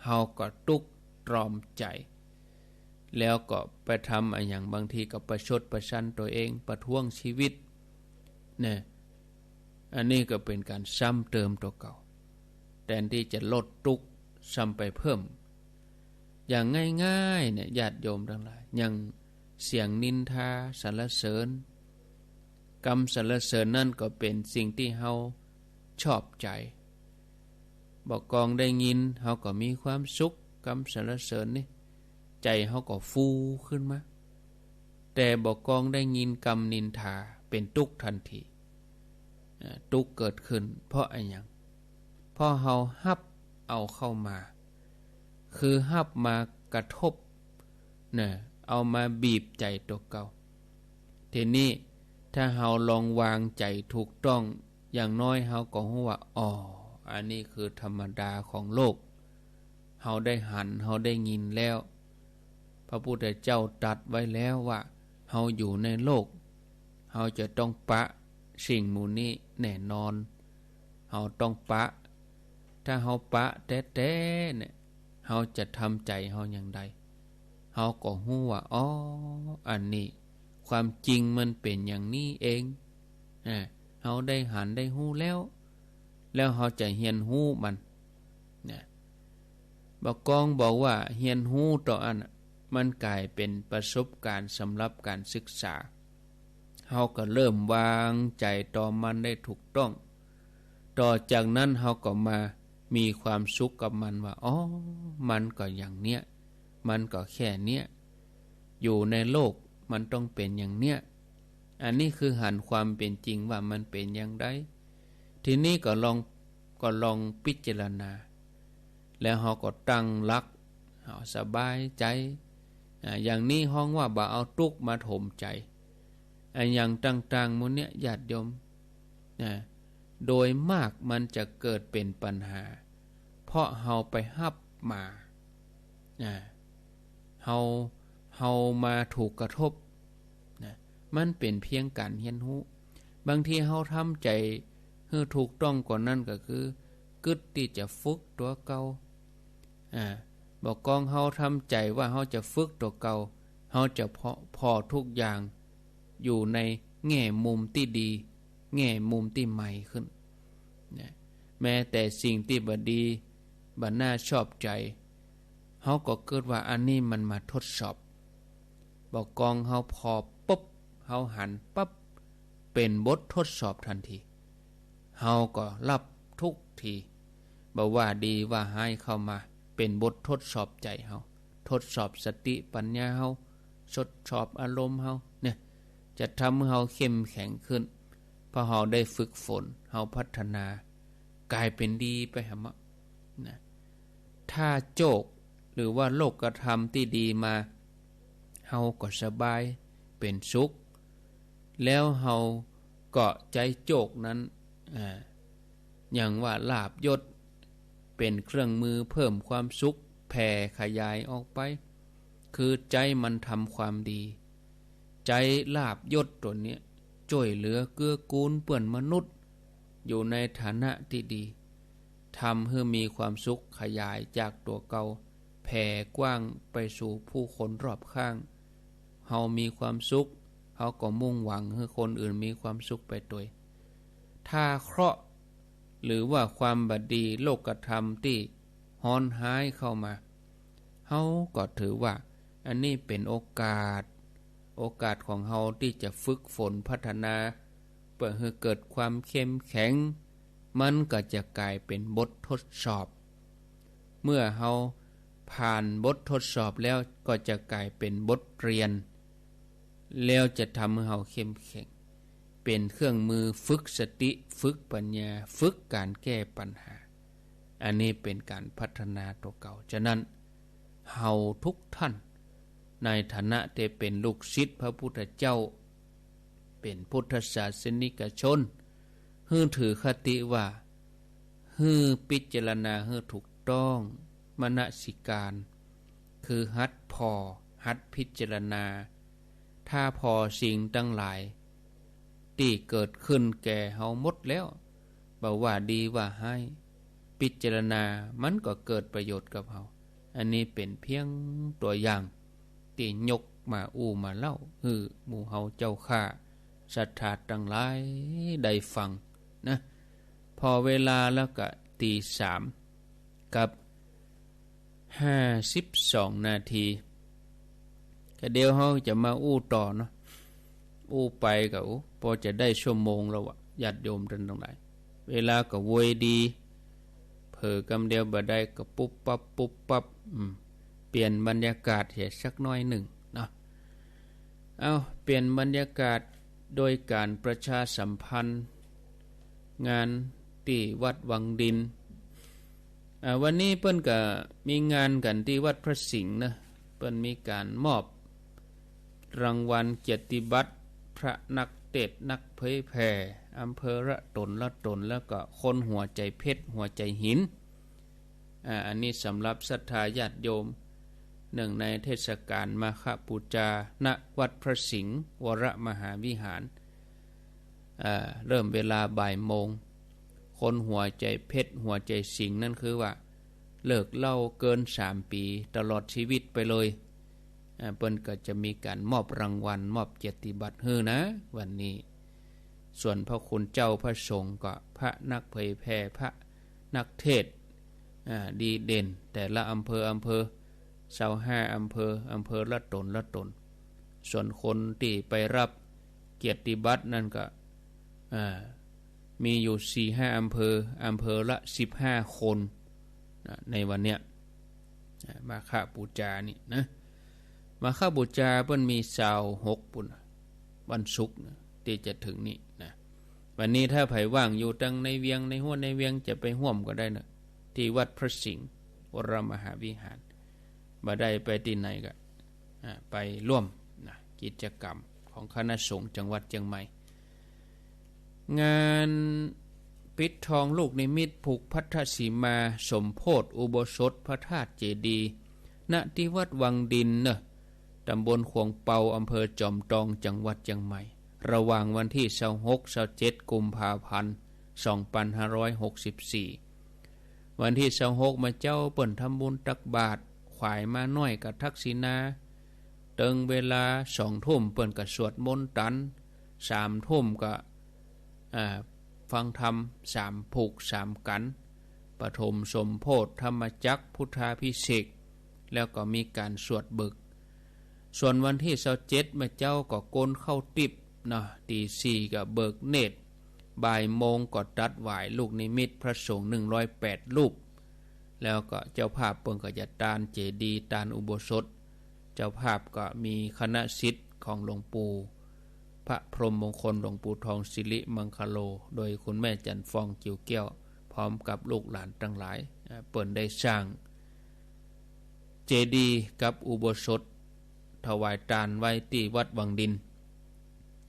เฮาก็ตุ๊กข์ตรอมใจ๋ แล้วก็ไปทำอะหยัง บางทีก็ประชดประชันตั๋วเอง ประท้วงชีวิต นะ อันนี้ก็เป๋นก๋านซ้ำเติมตั๋วเก่า แตนตี้จะลดตุ๊กข์ ซ้ำไปเพิ่ม อย่างง่ายๆ เนี่ย ญาติโยมตังหลาย อย่างเสียงนินทาสรรเสริญ กำสรรเสริญนั่นก็เป๋นสิ่งตี้เฮาชอบใจ๋ บ่ากองได้ยิน เฮาก็มีความสุข กำสรรเสริญนี่ ใจ๋เฮาก็ฟูขึ้นมา แต่บ่ากองได้ยินกำนินทา เป๋นตุ๊กข์ตันที อ่า ตุ๊กข์เกิดขึ้น เพราะอะหยัง เพราะเฮาฮับเอาเข้ามา คือฮับมากระทบ นะ เอามาบีบใจ๋ตั๋วเก่า ทีนี้ถ้าเฮาลองวางใจ๋ถูกต้อง อย่างน้อยเฮาก็ฮู้ว่า อ๋อ อันนี้คือธรรมดาของโลก เฮาได้หัน เฮาได้ยินแล้ว พระพุทธเจ้าตรัสไว้แล้วว่า เฮาอยู่ในโลก เฮาจะต้องปะสิ่งหมู่นี้แน่นอน เฮาต้องปะ ถ้าเฮาปะแต๊ๆ เนี่ย เฮาจะทำใจ๋เฮาอย่างใด เฮาก็ฮู้ว่า อ๋อ อันนี้ ความจริงมันเป๋นอย่างนี้เอง อ่า เฮาได้หันได้ฮู้แล้ว แล้วเฮาจะเฮียนฮู้มัน นะ บ่ากองบอกว่าเฮียนฮู้ต่ออั้นน่ะ มันก๋ายเป๋นประสบก๋ารณ์สำหรับก๋านศึกษา เฮาก็เริ่มวางใจ๋ต่อมันได้ถูกต้อง ต่อจากนั้นเฮาก็มามีความสุขกับมันว่า อ๋อ มันก็อย่างเนี้ย มันก็แค่เนี้ย อยู่ในโลกมันต้องเป๋นอย่างเนี้ย อันนี้คือหันความเป๋นจริงว่ามันเป๋นอย่างใด ทีนี้ก็ลอง ก็ลองพิจารณา แล้วเฮาก็ตั้งหลัก เฮาสบายใจ๋ อ่า อย่างนี้ฮ้องว่าบ่เอาตุ๊กข์มาถมใจ๋ อะหยังต่างๆ หมู่เนี้ย ญาติโยม นะ โดยมากมันจะเกิดเป๋นปัญหา เพราะเฮาไปฮับมา นะ เฮา เฮามาถูกกระทบ นะ มันเป๋นเพียงก๋านเฮียนฮู้ บางทีเฮาทำใจ๋หื้อถูกต้องกว่านั้นก็คือ กึ๊ดตี้จะฝึกตั๋วเก่า อ่า บ่ากองเฮาทำใจ๋ว่าเฮาจะฝึกตั๋วเก่า เฮาจะผ่อ ผ่อทุกอย่างอยู่ในแง่มุมตี้ดี แง่มุมตี้ใหม่ขึ้น นะ แม้แต่สิ่งตี้บ่ดี บ่น่าชอบใจ๋ เฮาก็กึ๊ดว่าอันนี้มันมาทดสอบ บ่ากองเฮาผ่อปุ๊บ เฮาหันปั๊บ เป๋นบททดสอบตันที เฮาก็ฮับทุกที บ่ว่าดีว่าฮ้ายเข้ามา เป๋นบททดสอบใจ๋เฮา ทดสอบสติปัญญาเฮา ทดสอบอารมณ์เฮา เนี่ย จะทำหื้อเฮาเข้มแข็งขึ้น เพราะเฮาได้ฝึกฝน เฮาพัฒนา ก๋ายเป๋นดีไปหาเฮา นะ ถ้าโจค หรือว่าโลกธรรมตี้ดีมา เฮาก็สบาย เป๋นสุข แล้วเฮาก็ใจ๊โจคนั้น อ่า อย่างว่าลาภยศ เป๋นเครื่องมือเพิ่มความสุข แผ่ขยายออกไป คือใจ๊มันทำความดี ใจ๊ลาภยศตั๋วเนี้ย จ้วยเหลือเกื้อกูลเปื้อนมนุษย์ อยู่ในฐานะตี้ดี ทำหื้อมีความสุขขยายจากตั๋วเก่า แผ่กว้างไปสู่ผู้คนรอบข้าง เฮามีความสุข เฮาก็มุ่งหวังหื้อคนอื่นมีความสุขไปตวย ถ้าเคราะห์ หรือว่าความบ่ดี โลกธรรมตี้ฮ้อนฮ้ายเข้ามา เฮาก็ถือว่าอันนี้เป๋นโอกาส โอกาสของเฮาตี้จะฝึกฝนพัฒนา เปื้อหื้อเกิดความเข้มแข็ง มันก็จะก๋ายเป๋นบททดสอบ เมื่อเฮาผ่านบททดสอบแล้วก็จะก๋ายเป๋นบทเรียน แล้วจะทำหื้อเฮาเข้มแข็ง เป๋นเครื่องมือฝึกสติ ฝึกปัญญา ฝึกก๋านแก้ปัญหา อันนี้เป๋นก๋านพัฒนาตั๋วเก่า ฉะนั้น เฮาทุกท่าน ในฐานะตี้เป๋นลูกศิษย์พระพุทธเจ้า เป๋นพุทธศาสนิกชน หื้อถือคติว่า หื้อพิจารณาหื้อถูกต้อง มนสิการ คือหัดผ่อ หัดพิจารณา ถ้าผ่อสิ่งตังหลาย ตี้เกิดขึ้นแก่เฮาหมดแล้ว บ่ว่าดีว่าฮ้าย พิจารณามันก็เกิดประโยชน์กับเฮา อันนี้เป๋นเพียงตั๋วอย่างตี้ยกมาอู้มาเล่า หื้อหมู่เฮาเจ้าข้า ศรัทธาตังหลายได้ฟังนะ ผ่อเวลาแล้วก็ตีสามกับ ห้าสิบสองนาที ก็เดี๋ยวเฮาจะมาอู้ต่อเนาะ อู้ไปก็ โอ้ ปอจะได้ชั่วโมงแล้ววะ ญาติโยมตังหลาย เวลาก็โวยดี เผลอกำเดียวบ่ได้ก็ปุ๊บปั๊บปุ๊บปั๊บ อืม เปลี่ยนบรรยากาศเหียสักน้อยนึ่งเนาะ เอ้า เปลี่ยนบรรยากาศโดยก๋านประชาสัมพันธ์ งานตี้วัดวังดิน อ่า วันนี้เปิ้นก็มีงานกั๋นตี้วัดพระสิงห์นะ เปิ้นมีก๋านมอบรางวัลเกียรติบัตรพระนักเทศน์นักเผยแผ่ อำเภอละต๋นละต๋น แล้วก็คนหัวใจ๋เพชรหัวใจ๋หิน อ่า อันนี้สำหรับศรัทธาญาติโยม เนื่องในเทศกาลมาฆบูชา ณ วัดพระสิงห์วรมหาวิหาร อ่า เริ่มเวลาบ่ายโมง คนหัวใจ๋เพชรหัวใจ๋สิงห์นั่นคือว่า เลิกเหล้าเกินสามปี๋ตลอดชีวิตไปเลย อ่า เปิ้นก็จะมีก๋านมอบรางวัล มอบเกียรติบัตรหื้อนะ วันนี้ ส่วนพระคุณเจ้าพระสงฆ์ก็พระนักเผยแผ่ พระนักเทศน์ อ่า ดีเด่น แต่ละอำเภอ อำเภอ ซาวห้าอำเภอ อำเภอละต๋นละต๋น ส่วนคนตี้ไปรับเกียรติบัตรนั่นก็ อ่า มีอยู่สี่ห้าอำเภอ อำเภอละสิบห้าคน นะ ในวันเนี้ย อ่า มาฆบูจานี่นะ มาฆบูจาเปิ้นมีซาวหกปุ้น วันศุกร์นะ ตี้จะเถิงนี่นะ วันนี้ถ้าใผว่างอยู่ตังในเวียง ในหั้วในเวียงจะไปฮ่วมก็ได้นะ ตี้วัดพระสิงห์วรมหาวิหาร บ่ได้ไปตี้ไหนก็ อ่า ไปฮ่วมนะ กิจกรรมของคณะสงฆ์จังหวัดเจียงใหม่ งานปิดทองลูกนิมิตผูกพัทธสีมาสมโภชอุโบสถพระธาตุเจดีย์ ณ ตี้วัดวังดินเนอะ ตำบลขวงเปา อำเภอจอมตอง จังหวัดเจียงใหม่ ระหว่างวันตี้ซาวหก ซาวเจ็ด กุมภาพันธ์ สองปันห้าร้อยหกสิบสี่ วันตี้ซาวหกมาเจ๊าเปิ้นทำบุญตักบาตร ขวายม้าน้อยกับทักษิณา เถิงเวลาสองทุ่มเปิ้นก็สวดมนต์ตัน สามทุ่มก็ อ่า ฟังธรรมสามผูกสามกัณฑ์ ปฐมสมโภชธรรมจักรพุทธาภิเษก แล้วก็มีก๋านสวดเบิก ส่วนวันตี้ซาวเจ็ดมาเจ๊าก็โกนข้าวติ๊บเนาะ ตีสี่ก็เบิกเนตร บ่ายโมงก็ตัดหว่ายลูกนิมิตพระสงฆ์หนึ่งร้อยแปดรูป แล้วก็เจ้าภาพเปิ้นก็จะตานเจดีย์ ตานอุโบสถ เจ้าภาพก็มีคณะศิษย์ของหลวงปู่พระพรหมมงคล หลวงปู่ทองสิริมังคโล โดยคุณแม่จันทร์ฟอง จิ๋วแก้ว พร้อมกับลูกหลานตังหลาย อ่า เปิ้นได้สร้างเจดีย์กับอุโบสถ ถวายตานไว้ตี้วัดวังดิน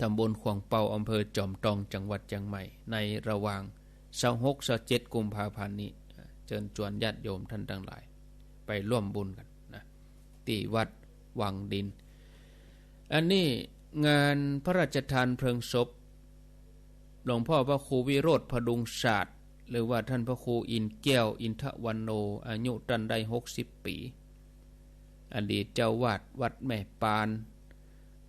ตำบลขวงเปา อำเภอจอมตอง จังหวัดเจียงใหม่ ในระหว่างซาวหก ซาวเจ็ด กุมภาพันธ์นี้ อ่า เจิญจวนญาติโยมท่านตังหลาย ไปฮ่วมบุญกั๋นนะ ตี้วัดวังดิน อันนี้งานพระราชทานเพลิงศพ หลวงพ่อพระครูวิโรจน์พดุงศาสตร์ หรือว่าท่านพระครูอินทร์แก้ว อินทวันโน อายุต้านได้หกสิบปี๋ อดีตเจ้าอาวาสวัดแม่ปาน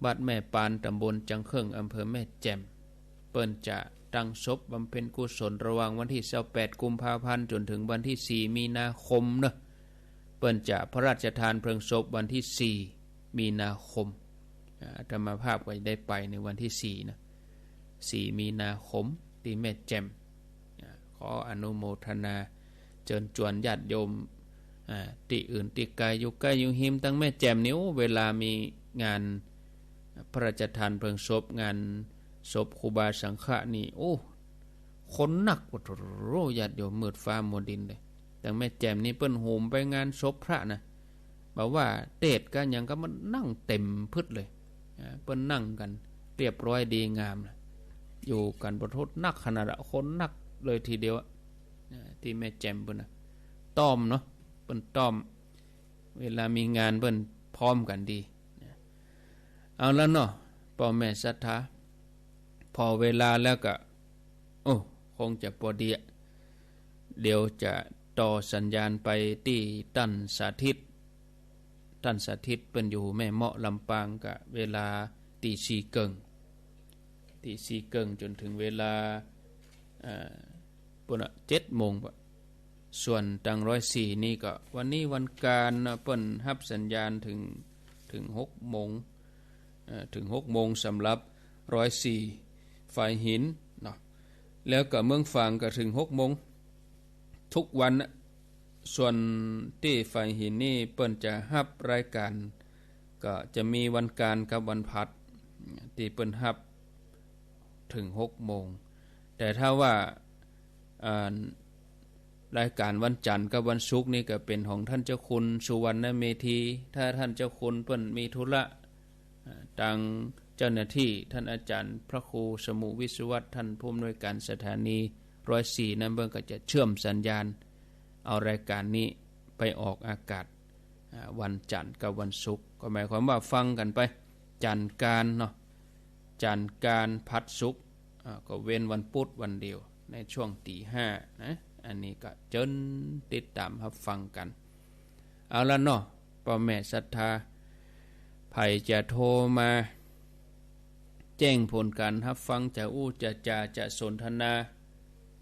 วัดแม่ปาน ตำบลจังเคิ่ง อำเภอแม่แจ่ม เปิ้นจะตั้งศพบำเพ็ญกุศลระหว่างวันตี้ซาวแปด กุมภาพันธ์ จ๋นเถิงวันตี้สี่ มีนาคมเนอะ เปิ้นจะพระราชทานเพลิงศพวันตี้สี่ มีนาคม อ่า อาตมาภาพก็ได้ไปในวันตี้สี่นะ สี่ มีนาคม ตี้แม่แจ่ม อ่า ขออนุโมทนา เจิญจวนญาติโยม อ่า ตี้อื่นตี้ไกล อยู่ใก้อยู่ฮิม ตังแม่แจ่มนี่ โอ้ เวลามีงานพระราชทานเพลิงศพ งานศพครูบาสังฆะนี่ โอ้ คนนัก โอ้โห ญาติโยม มืดฟ้ามัวดินเลย ตังแม่แจ่มนี่เปิ้นโหมไปงานศพพระนะ บ่าว่าเตสน์กาหยังก็มานั่งเต็มพึดเลย อ่า เปิ้นนั่งกั๋นเรียบร้อยดีงามนะ อยู่กั๋นบ่ทนนักขนาดอะ คนนักเลยทีเดียวอะ อ่า ตี้แม่แจ่มเปิ้นนะ ต้อมเนาะ เปิ้นต้อม เวลามีงานเปิ้นพร้อมกั๋นดีนะ เอาละเนาะ ป้อแม่ศรัทธา ผ่อเวลาแล้วก็ โอ้ คงจะปอดีอะ เดี๋ยวจะต่อสัญญาณไปตี้ต้านสาธิต ต้านสาธิตเปิ้นอยู่แม่เมาะลำปาง ก็เวลาตีสี่เกิ่ง ตีสี่เกิ่งจ๋นเถิงเวลา อ่า ปู้นน่ะ เจ็ดโมงปะ ส่วนตังร้อยสี่นี่ก็ วันนี้วันการเนาะ เปิ้นฮับสัญญาณเถิง เถิงหกโมง เอ่อ เถิงหกโมงสำหรับร้อยสี่ฝ่ายหินเนาะ แล้วก็เมืองฝางก็เถิงหกโมงทุกวันน่ะ ส่วนตี้ฝ่ายหินนี่เปิ้นจะฮับรายการ ก็จะมีวันการกับวันพัด ตี้เปิ้นฮับเถิงหกโมง แต่ถ้าว่า อ่า รายการวันจันทร์กับวันศุกร์นี่ก็เป๋นของท่านเจ้าคุณสุวรรณเมธี ถ้าท่านเจ้าคุณเปิ้นมีธุระ อ่า ตางเจ้าหน้าตี้ ท่านอาจารย์พระครูสมุห์ วิศวัฒน์ ท่านผู้อำนวยการสถานีร้อยสี่นั้น เปิ้นก็จะเชื่อมสัญญาณ เอารายการนี้ไปออกอากาศ อ่า วันจันทร์กับวันศุกร์ ก็หมายความว่าฟังกั๋นไป จันทร์การเนาะ จันทร์การพัดศุกร์ อ่า ก็เว้นวันพุธวันเดียว ในช่วงตีห้านะ อันนี้ก็เจิญติดต๋ามฮับฟังกั๋น เอาละเนาะ ป้อแม่ศรัทธา ใผจะโทรมาแจ้งผลก๋านฮับฟัง จะอู้จะจ๋าจะสนทนา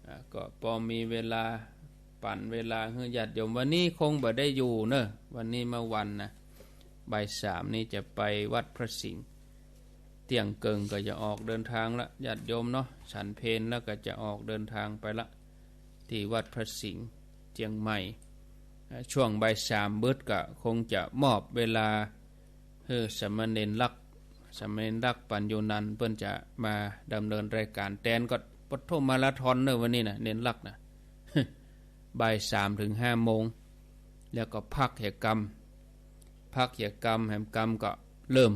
อ่า ก็ปอมีเวลา ปั๋นเวลาหื้อญาติโยม วันนี้คงบ่ได้อยู่เนาะ วันนี้เมื่อวันนะ บ่ายสามนี่จะไปวัดพระสิงห์ เตี้ยงเกิ่งก็จะออกเดินทางละ ญาติโยมเนาะ ฉันเพลแล้วก็จะออกเดินทางไปละ ตี้วัดพระสิงห์เจียงใหม่ เอ่อ ช่วงบ่ายสามเบิดก็คงจะมอบเวลาหื้อสามเณรลักษณ์ สามเณรลักษณ์ปั๋ญญูนันท์เปิ้นจะมาดำเนินรายก๋านแตน ก็ปฐมมาราธอนเน่อวันนี้นะ เณรลักษณ์นะ บ่ายสามเถิงห้าโมง แล้วก็พักเหียกำ พักเหียกำ แหมกำก็เริ่ม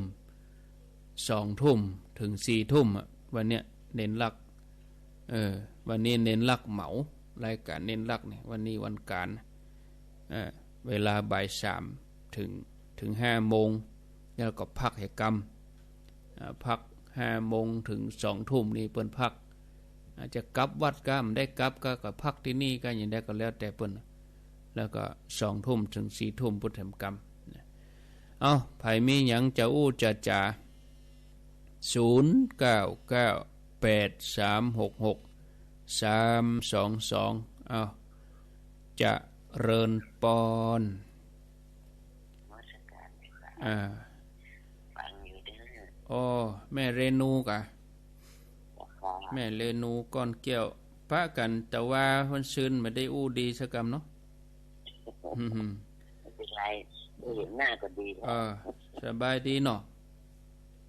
สองทุ่มเถิงสี่ทุ่มอะ วันเนี้ยเณรลักษณ์ เออ วันนี้เณรลักษณ์เหมา รายก๋านเณรลักษณ์เนี่ย วันนี้วันก๋าน เอ่อ เวลาบ่ายสามเถิง เถิงห้าโมง แล้วก็พักเหียกำ อ่า พักห้าโมงเถิงสองทุ่มนี่เปิ้นพัก อาจจะกลับวัดก็บ่ได้กลับก็ ก็พักตี้นี่ก็หยังใดก็แล้วแต่เปิ้น แล้วก็สองทุ่มเถิงสี่ทุ่มพุทธมกรรมนะ เอ้า ใผมีหยังจะอู้จะจ๋า ศูนย์เก้าเก้าแปดสามหกหกสามสองสอง เอ้า เจริญปอน นมัสก๋าน อ่า ฟังอยู่เด้อ อ้อ แม่เรนูกะ เจ้าค่ะ แม่เรนูก้อนแก้ว ปะกั๋นตะวาวันซืนบ่ได้อู้ดีสักกำเนาะ อืม ไม่เป็นไร ได้เห็นหน้าก็ดีแล้ว เออ สบายดีเนาะ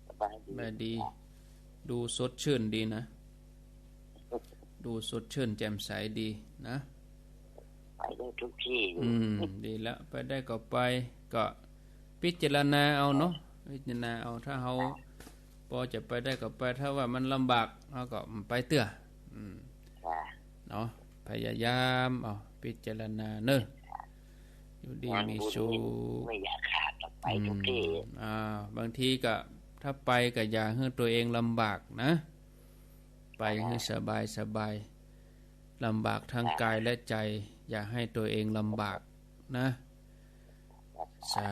สบายดี สบายดี ค่ะ ดูสดชื่นดีนะ ดูสดชื่นแจ่มใสดีนะ ไปได้ทุกตี้อยู่ อืม ดีแล้ว ไปได้ก็ไป ก็พิจารณาเอาเนาะ พิจารณาเอา ถ้าเฮา ค่ะ ปอจะไปได้ก็ไป ถ้าว่ามันลำบาก เฮาก็บ่ไปเตื้อ อืม ค่ะ เนาะ พยายามเอา พิจารณาเน่อ อยู่ดีมีสุข งานบุญนี่ไม่อยากขาดหรอก ไปทุกตี้ อืม อ่า บางทีก็ ถ้าไปก็อย่าหื้อตั๋วเองลำบากนะ ไปหื้อสบายสบาย ลำบากทั้งกายและใจ๋ อย่าหื้อตั๋วเองลำบากนะ สา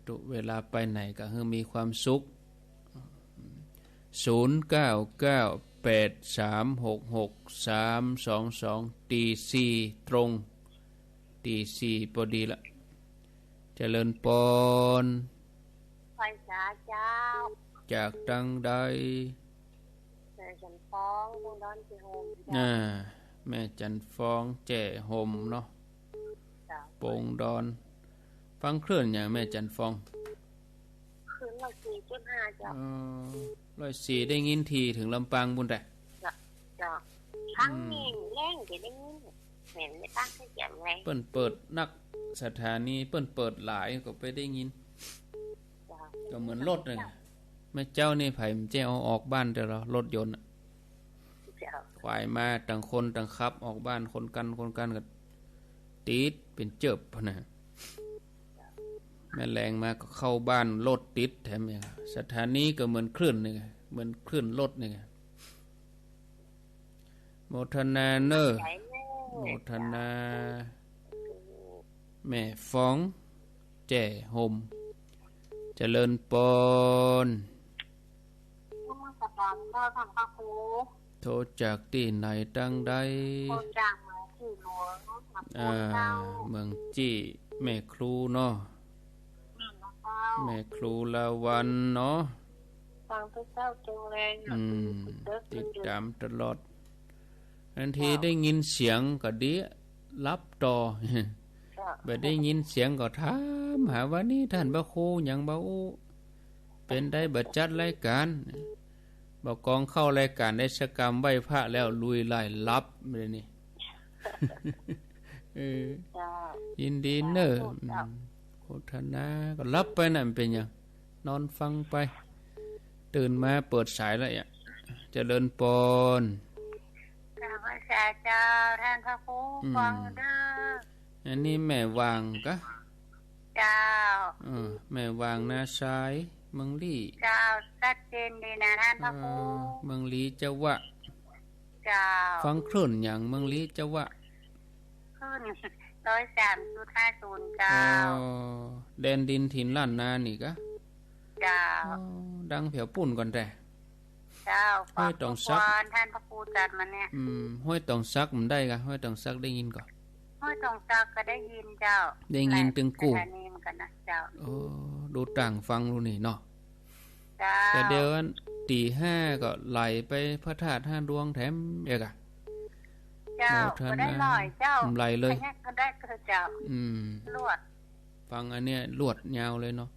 ธุ เวลาไปไหนก็หื้อมีความสุข ศูนย์เก้าเก้าแปดสามหกหกสามสองสอง ตีสี่ตรง ตีสี่ปอดีละ เจริญปอน ไหว้สาเจ้า จากตังใด แม่จันทร์ฟอง ปงดอน แจ้ห่ม อ่า แม่จันทร์ฟอง แจ้ห่มเนาะ เจ้า ปงดอน ฟังคลื่นหยังแม่จันทร์ฟอง คลื่นร้อยสี่จุดห้าเจ้า เออ ร้อยสี่ได้ยินถี่เถิงลำปางปู๊นแต๊ เจ้า เจ้า ฟัง อืม นี่แลงจะได้ยิน แหมได้ฟังแจ่มเลย เปิ้นเปิดนักสถานี เปิ้นเปิดหลายก็ไปได้ยิน เจ้า ก็เหมือนรถน่ะ เมื่อเจ๊านี่ใผบ่ใจ้เอาออกบ้านเตื้อลอ รถยนต์น่ะ เจ้า ขวายมาต่างคนต่างขับออกบ้าน คนกั๋นคนกั๋นก็ติดเป๋นเจิบนะ แม่แลงมาก็เข้าบ้าน รถติดแถมอีก สถานีก็เหมือนคลื่นนี่ เหมือนคลื่นรถนี่ โมทนาเน่อ ขอบใจ๋เน่อ โมทนา เจ้า แม่ฟอง แจ้ห่ม เจริญปอน นมัสก๋านเจ้าท่านพระครู โทรจากตี้ไหนตังใด โทรจากเมืองจี้หลวง อ่า เมืองจี้ แม่ครูเนาะ แม่นนะเจ้า แม่ครูลาวัณเนาะ ฟังทุกเจ๊าเจ้าแลง อืม ติดต๋ามตลอด บางที เจ้า ได้ยินเสียงก็ดี หลับต่อ เจ้า บ่ได้ยินเสียงก็ถามหาว่า นี่ต้านพระครูหยังบ่อู้ เป๋นใดบ่จัดรายก๋าน บ่กองเข้ารายก๋านได้สักกำ ไหว้พระแล้วลุยไล่หลับเลยนี่ เออ เจ้า ยินดีเน่อ สาธุเจ้า อืม โมทนา ก็หลับไปนั่นเป๋นหยัง นอนฟังไป ตื่นมาเปิดสายแล้วอะ เจริญปอน กราบไหว้สาเจ้าท่านพระครู อืม ฟังเด้อ อันนี้แม่วางกะ เจ้า เออ แม่วางนาซาย เมืองลี้ เจ้า ชัดเจนดีนะท่านพระครู เออ เมืองลี้จาวะ เจ้า ฟังคลื่นหยังเมืองลี้จาวะ คลื่นร้อยสามจุดห้าศูนย์ เจ้า อ๋อ แดนดินถิ่นล้านนานี่กะ เจ้า อ๋อ ดังแผวปู๊นก่อนแต๊ เจ้า ห้วยต๋องสัก ขอบคุณท่านพระครูจัดมาเนี่ย อืม ห้วยต๋องสักมันได้กะ ห้วยต๋องสักได้ยินก่อ ห้วยต๋องสักก็ได้ยินเจ้า ได้ยินตึงกู้ หลายสถานีเหมือนกันนะเจ้า โอ้ ดูต่างฟังดูนี่เนาะ เจ้า แต่เดี๋ยวอันตีห้าก็ไหลไปพระธาตุห้าดวงแถมเอกอะ เจ้า โมทนา บ่ได้หลายเจ้า บ่ได้เลย อันเนี้ยก็ได้เจ้า อืม ลวด ฟังอันเนี้ยลวดยาวเลยเนาะ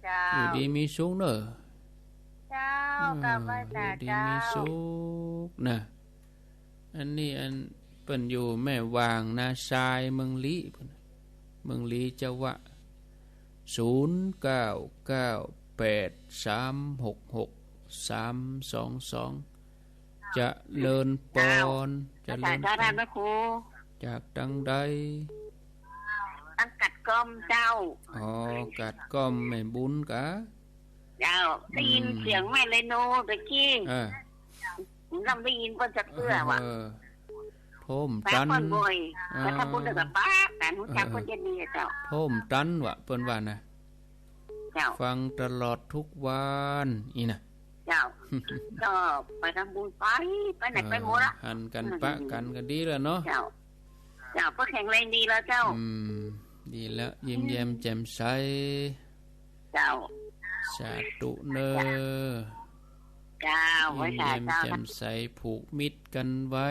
เจ้า อยู่ดีมีสุขเนอะ เจ้า อืม กราบไหว้สา อยู่ดี เจ้า มีสุขนะ อันนี้อันเปิ้นอยู่แม่วางนาซายเมืองลี้ เมืองลี้เจ้าวะ ศูนย์เก้าเก้าแปดสามหกหกสามสองสอง เจริญปอน เจ้า เจริญปอน สาธุ พระครู จากตังใด ตังกัดก้อมเจ้า อ๋อ กัดก้อมแม่บุญกะ เจ้า ได้ยิน อืม เสียงแม่เรโนตะกี้ เออ ผมจำได้ยินเปิ้นจะเปื้อว่ะ เออ โทมตัน ปะเปิ้นบ่อย อ่า ก็ถ้าพูดเรื่องกับปะ แต่รู้จัก เออ เปิ้นจะดีอะเจ้า โทมตันวะ เปิ้นว่านะ เจ้า ฟังตลอดทุกวัน อีนะ เจ้า ก็ไปทำบุญไป ไปไหนไปหมดละ เออ หันกั๋น อืม ปะกั๋นก็ดีแล้วเนาะ เจ้า เจ้า ก็แข็งแรงดีแล้วเจ้า อืม ดีแล้ว ยิ้มแย้มแจ่มใส เจ้า สาธุเนอะ เจ้า ไหว้สา ยิ้มแย้ม เจ้า แจ่มใส ผูกมิตรกั๋นไว้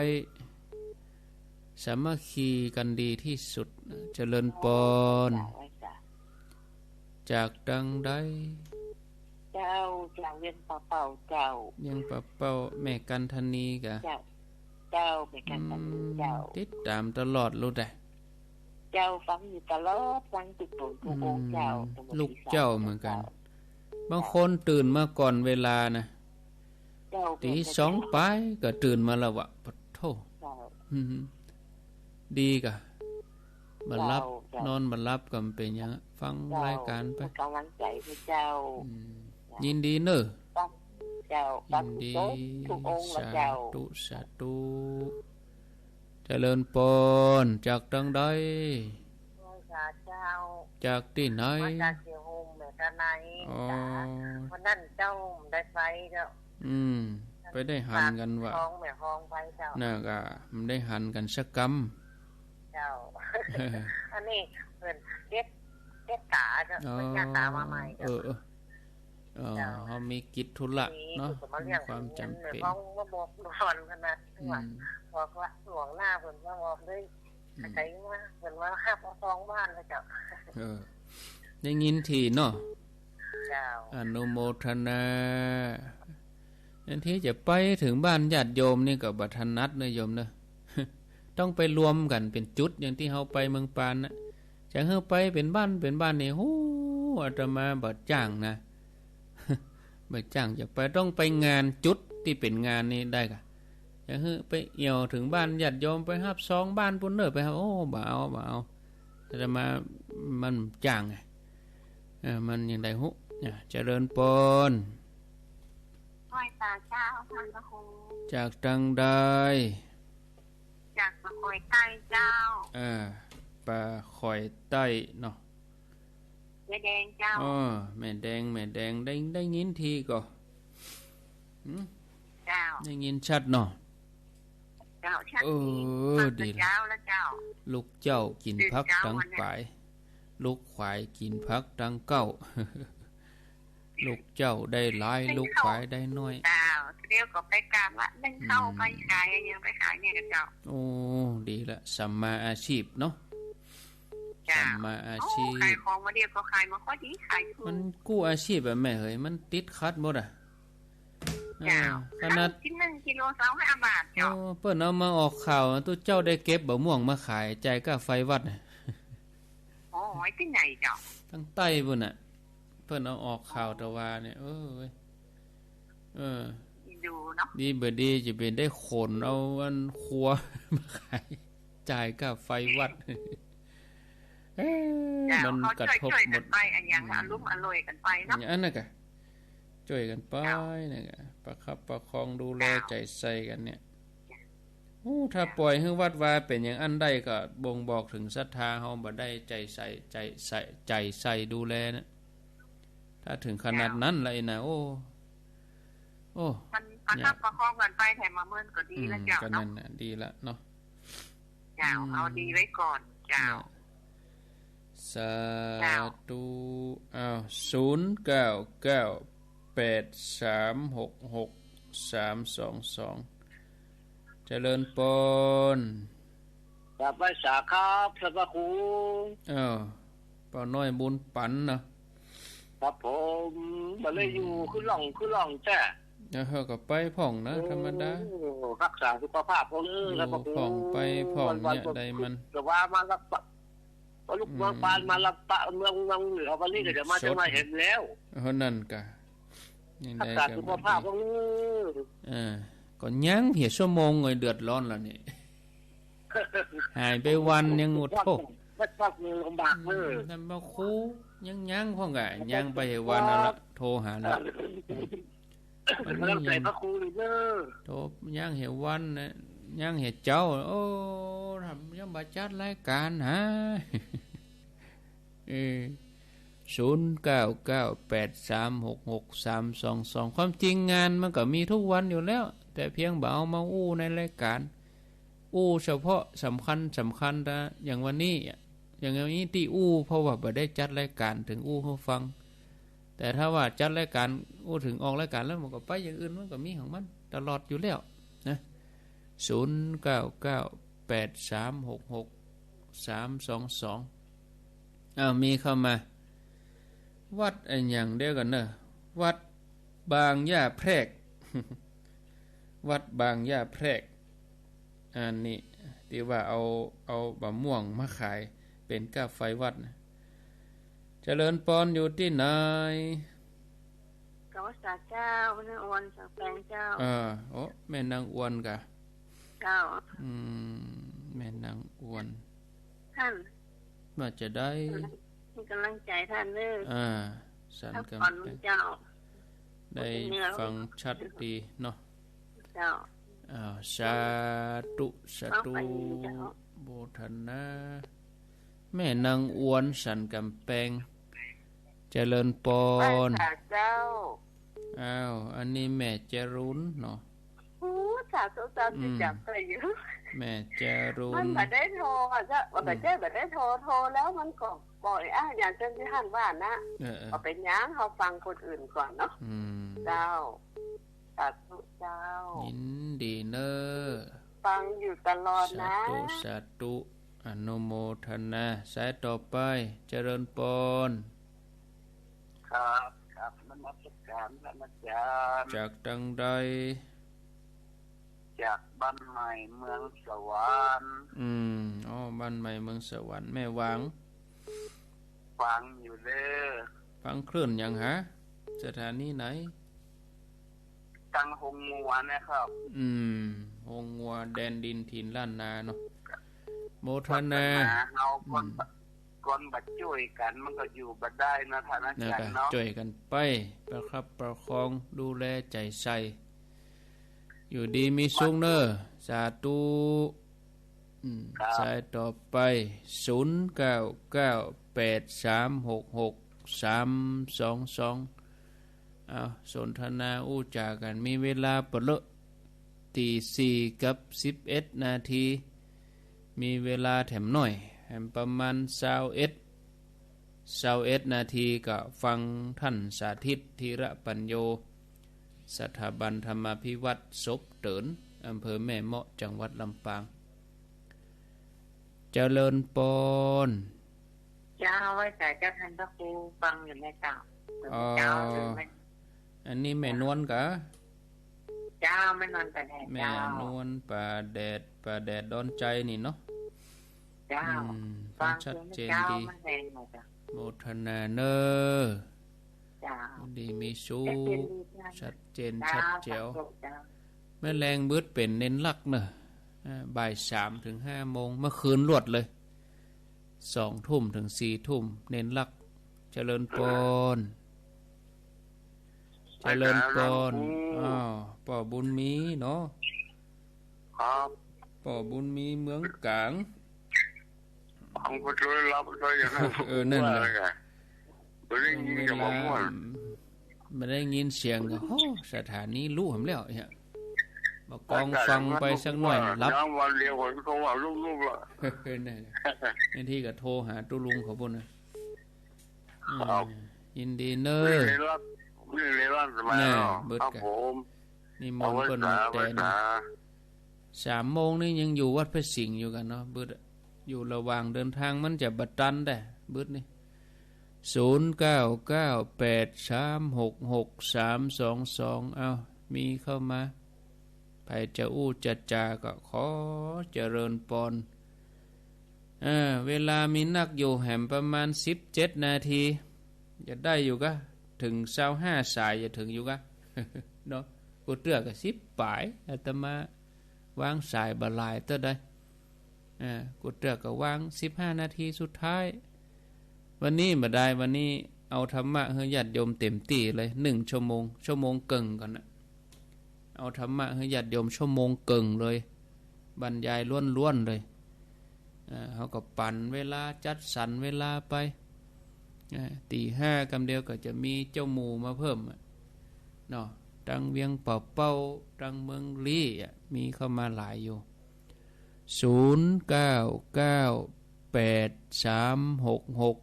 สามัคคีกั๋นดีที่สุด เจริญปอน เจ้า ไหว้สา จากตังใด เจ้า จากเวียงป่าเป้าเจ้า เวียงป่าเป้า แม่กันทนีกะ เจ้า เจ้า แม่กันทนี อืม เจ้า ติดต๋ามตลอดลูกแต่ เจ้า ฟังอยู่ตลอด ฟังทุกโตนทุกองค์เจ้า อืม ลูกเจ้าเหมือนกั๋น เจ้า บางคนตื่นมาก่อนเวลานะ เจ้า ตี๋สองป๋ายก็ตื่นมาแล้ววะ ปะโธ่ เจ้า อืม ดีกะ บ่หลับ เจ้า เจ้า นอนบ่หลับก็บ่เป๋นหยัง ฟัง เจ้า รายก๋านไป เป็นกำลังใจให้เจ้า อืม เจ้า ยินดีเนอะ ฟัง เจ้า ยินดี ฟังทุกองค์ละเจ้า สาธุ สาธุ เจริญปอน จากตังใด ไหว้สาเจ้า จากตี้ไหน มาจากเสียงโฮมแม่ตะไน อ๋อ จ้า วันนั้นเจ้าได้ไปเจ้า อืม ไปได้หันกั๋นวะ ปากคลองแม่ฮองไปเจ้า น่ะกะ บ่ได้หันกั๋นสักกำ เจ้า อันนี้เปิ้นเก็บ เก็บต๋าเจ้า อ๋อ เปิ้นย้ายต๋ามาใหม่เจ้า เออ เออ อ๋อ เจ้า เฮามีกิจธุระเนาะ มีความจ๋ำเป๋น แม่ฮองมาบอกก่อนขนาด อืม ว่า บอกว่าล่วงหน้าเปิ้นมาบอกเลย อืม ใครมา เปิ้นมาฮับเอาของบ้านแล้วเจ้า เออ ได้ยินทีเนาะ เจ้า อนุโมทนา อันตี้จะไปเถิงบ้านญาติโยมนี่ก็บ่ถนัดเนอะโยมเนอะ ต้องไปรวมกั๋นเป๋นจุด อย่างตี้เฮาไปเมืองปานน่ะ จะหื้อไปเป๋นบ้านเป๋นบ้านนี่ โห อาตมาบ่จ้างนะ บ่จ้างจะไป ต้องไปงานจุดตี้เป๋นงานนี่ได้กะ จะหื้อไปเอี่ยวเถิงบ้านญาติโยม ไปฮับซองบ้านปู้นเน่อ ไปฮับ โอ้ บ่เอา บ่เอา อาตมามันจ้างไง เออ มันอย่างใดฮู้ อ่ะ เจริญปอน ไหว้สาเจ้า ท่านพระครู จากตังใด จากป่าคอยใต้เจ้า อ่า ป่าคอยใต้เนาะ แม่แดงเจ้า อ๋อ แม่แดง แม่แดง ได้ ได้ยินทีก่อ หืม เจ้า ได้ยินชัดเนาะ เจ้า ชัด เออ ดี ดีละ เจ้าละเจ้า ลูกเจ้ากิ๋นผักตังป๋าย ลูกขวายกิ๋นผักตังเก๊า ลูกเจ้าได้หลาย ลูกขวายได้น้อย เจ้า เดี๋ยวก็ไปกราบละ นึ่งข้าว อืม ไปขาย ยังไปขายเนี่ยกับเจ้า โอ้ ดีละ สัมมาอาชีพเนาะ เจ้า สัมมาอาชีพ โอ้ ขายของมาเดี๋ยวก็ขายมาข้อดี ขายถูก มันกู้อาชีพอะแม่เหย มันติดขัดหมดอะ เจ้า เออ ขนาด เอากินนึ่งกิโลซาวห้าบาทเจ้า โอ้ เปิ้นเอามาออกข่าว ตุ๊เจ้าได้เก็บบ่าม่วงมาขาย จ่ายก้าไฟวัดน่ะ โอ้ย ตี้ไหนเจ้า ตังใต้ปู้นน่ะ เปิ้นเอาออกข่าวตะวาเนี่ย เออ เว้ย เออ ดูเนาะ ดีบ่ดีจะเป๋นได้ขนเอาอันครัวมาขาย จ่ายก้าไฟวัด เอ้ย เจ้า มันกระทบหมด เขาจ้วยๆ กั๋นไป อันอย่าง อืม อารมณ์อร่อยกั๋นไปเนาะ อย่างอันน่ะกะ จ้วยกั๋นไป เจ้า เนี่ยกะ ประคับประคองดูแล เจ้า ใจ๋ใส่กั๋นเนี่ย โอ้ ถ้าป่อยหื้อวัดวาเป๋นอย่างอั้นได้ก็บ่งบอกเถิงศรัทธาเฮาบ่ได้ใจ๋ใส่ ใจ๋ใส่ ใจ๋ใส่ดูแลนะ ถ้าเถิงขนาดนั้นละไอ้นะ โอ้ โอ้ มันประคับประคองกั๋นไป แถมมาเมินก็ดีละเจ้า อืม ก็นั่นน่ะ เนาะ ดีละเนาะ เจ้า อืม เอาดีไว้ก่อนเจ้า เนี่ย สาธุ เจ้า อ้าว ศูนย์เก้าเก้าแปดสามหกหกสามสองสอง เจริญปอน กราบไหว้สาครับ ท่านพระครู อ้าว ป้าน้อยบุญปันเนาะ ครับผม บ่ได้อยู่ อืม คือหล่อง คือหล่องแต๊ เออ ก็ไปพ่องนะ โอ้ ธรรมดา รักษาสุขภาพพ่องเด้อ อยู่ ท่านพระครู พ่องไปพ่องเนี่ย วันๆ ได้มัน ก็ว่ามารับ ก็ลูก อืม เมืองปานมารับปะ เมือง เมืองเหนือ วันนี้ก็จะมา สด จะมาเห็นแล้ว เออ นั่นกะ นี่ รักษาสุขภาพพ่องเด้อ เออ ก็ยังเหียชั่วโมงเลย เดือดร้อนแล้วนี่ หายไปวันยัง โอ้โธ่ วัดวัดลำบากเด้อ อืม ท่านพระครู ยัง ยังพ่องกะ ยังไปวันนั่นละ โทรหาละ วันนี้ยัง กำลังใจพระครูอยู่เด้อ โทรยังเหียวันนะ ยังเหียเจ๊า โอ้ ทำยังบ่จัดรายการหา เออ ศูนย์เก้าเก้าแปดสามหกหกสามสองสอง ความจริงงานมันก็มีทุกวันอยู่แล้ว แต่เพียงบ่เอามาอู้ในรายการ อู้เฉพาะสำคัญสำคัญนะ อย่างวันนี้อะ อย่างวันนี้ตี้อู้ เพราะว่าบ่ได้จัดรายการ เถิงอู้หื้อฟัง แต่ถ้าว่าจัดรายการ อู้เถิงออกรายการแล้ว มันก็ไปอย่างอื่น มันก็มีของมันตลอดอยู่แล้วนะ ศูนย์เก้าเก้าแปดสามหกหกสามสองสอง อ้าว มีเข้ามา วัดอะหยัง เดี๋ยวก่อนเนอะ วัดบางหญ้าแพรก วัดบางหญ้าแพรก อันนี้ตี้ว่าเอา เอาบ่าม่วงมาขายเป๋นก้าไฟวัดนะ เจริญปอน อยู่ตี้ไหน กาบไหว้สาเจ้า แม่นางอวน สันกำแปงเจ้า เออ โอ้ แม่นางอวนกะ เจ้า อืม แม่นางอวน ท่าน ว่าจะได้ มีกำลังใจท่านเด้อ อ่า สันกำแปง พักผ่อนเจ้า ได้ฟังชัดดีเนาะ เจ้า อ้าว สาธุ สาธุ ฟังไปเจ้า โมทนา แม่นางอวน สันกำแปง เจริญปอน ไหว้สาเจ้า อ้าว อันนี้แม่จรูนเนาะ โอ้ สาธุ สาธุ อืม จับไปอยู่ แม่จรูน มันบ่ได้โทรอะเจ้า อืม บ่ได้ บ่ได้โทร โทรแล้วมันก็บ่อยอะ อย่างเจ้าตี้หั้นว่านะ เออ เออ บ่เป๋นหยัง เฮาฟังคนอื่นก่อนเนาะ อืม เจ้า สาธุเจ้า ยินดีเน้อ ฟังอยู่ตลอดนะ สาธุ สาธุ อนุโมทนา สายต่อไป เจริญปอน ครับ ครับ นมัสการพระอาจารย์ จากตังใด จากบ้านใหม่เมืองสวรรค์ อืม อ๋อ บ้านใหม่เมืองสวรรค์ แม่หวาง ฟังอยู่เด้อ ฟังคลื่นหยังหา สถานีไหน ตังโฮงงัวนะครับ อืม โฮงงัว แดนดินถิ่นล้านนาเนาะ โมทนา ศาสนาเฮา อืม คนบ่ คนบ่จ้วยกั๋นมันก็อยู่บ่ได้นะท่านอาจารย์เนาะ นั่นกะ จ้วยกั๋นไป ประคับประคอง ดูแลใจ๋ใส่ อยู่ดีมีสุขเน้อ สาธุ อืม ครับ สายต่อไป ศูนย์เก้าเก้าแปดสามหกหกสามสองสอง เอา สนทนาอู้จ๋ากั๋น มีเวลาบ่เลอะ ตีสี่กับสิบเอ็ดนาที มีเวลาแถมหน้อย แถมประมาณซาวเอ็ด ซาวเอ็ดนาที ก็ฟังท่านสาธิต ธีระปัญโญ สถาบันธรรมาภิวัฒน์ศพเติ๋น อำเภอแม่เมาะ จังหวัดลำปาง เจริญปอน เจ้า ไหว้สาเจ้าท่านพระครู ฟังอยู่นะเจ้า อ๋อ เจ้า อันนี้แม่นวลกะ เจ้า แม่นวลป่าแดด แม่ เจ้า นวลป่าแดด ป่าแดดดอนชัยนี่เนาะ เจ้า อืม ฟังชัดเจนดี ฟังเจ้า มันแรงหน่อยเจ้า โมทนาเน้อ เจ้า ดีมีสุข ชัดเจนดีเจ้า ชัดเจ๋ว เจ้า สาธุเจ้า แม่แรงบึดเป๋นเน้นหลักเน้อ อ่า บ่ายสามถึงห้าโมง เมื่อคืนลวดเลย สองทุ่มถึงสี่ทุ่ม เน้นหลัก เจริญปอน เจริญปอน อาจารย์ อ้าว ป้อบุญมีเนาะ ครับ ป้อบุญมีเมืองก๋าง ฟังไปด้วย รับไปด้วยอย่างนั้น เออ นั่นแหละ ว่าอะไรอะ บ่ได้ยินกับบ่ม่วน บ่ได้ยินเสียงก็ โอ้ สถานีลุหำแล้วเนี่ย บ่กองฟังไปสักหน่อย หลับ ยังวันเดียวผมก็ว่าลุกๆ ละ เออ นั่นแหละ บางทีก็โทรหาตุ๊ลุงเขาพู้นนะ ครับ อืม ยินดีเน้อ นี่ในรัฐ นี่ในรัฐสมัย น่ะ เนาะ เบิด ครับ กะ ผม นิมนต์เปิ้นมาแตน เอาไว้สา เอาไว้สา สามโมงนี่ยังอยู่วัดพระสิงห์อยู่กั๋นเนาะ บึดอะ อยู่ระหว่างเดินทางมันจะบ่ตันแต๊ บึดนี่ ศูนย์เก้าเก้าแปดสามหกหกสามสองสอง เอ้า มีเข้ามา ใผจะอู้จะจาก็ขอเจริญปอน เออ เวลามีนักอยู่แหมประมาณสิบเจ็ดนาที จะได้อยู่กะ เถิงซาวห้าสายจะเถิงอยู่กะ เนาะ กูเตื้อก็สิบป๋าย อาตมาวางสายบ่หลายเตื้อใด อ่า กูเตื้อก็วางสิบห้านาทีสุดท้าย วันนี้บ่ได้ วันนี้เอาธรรมะหื้อญาติโยมเต็มตี้เลย หนึ่งชั่วโมง ชั่วโมงเกิ่งก่อนนะ เอาธรรมะหื้อญาติโยมชั่วโมงเกิ่งเลย บรรยายล้วนๆเลย อ่า เฮาก็ปันเวลา จัดสรรเวลาไป อ่า ตีห้ากำเดียวก็จะมีเจ้าหมู่มาเพิ่มอะ เนาะ ตังเวียงป่าเป้า ตังเมืองลี้อะ มีเข้ามาหลายอยู่ ศูนย์เก้าเก้าแปดสามหกหก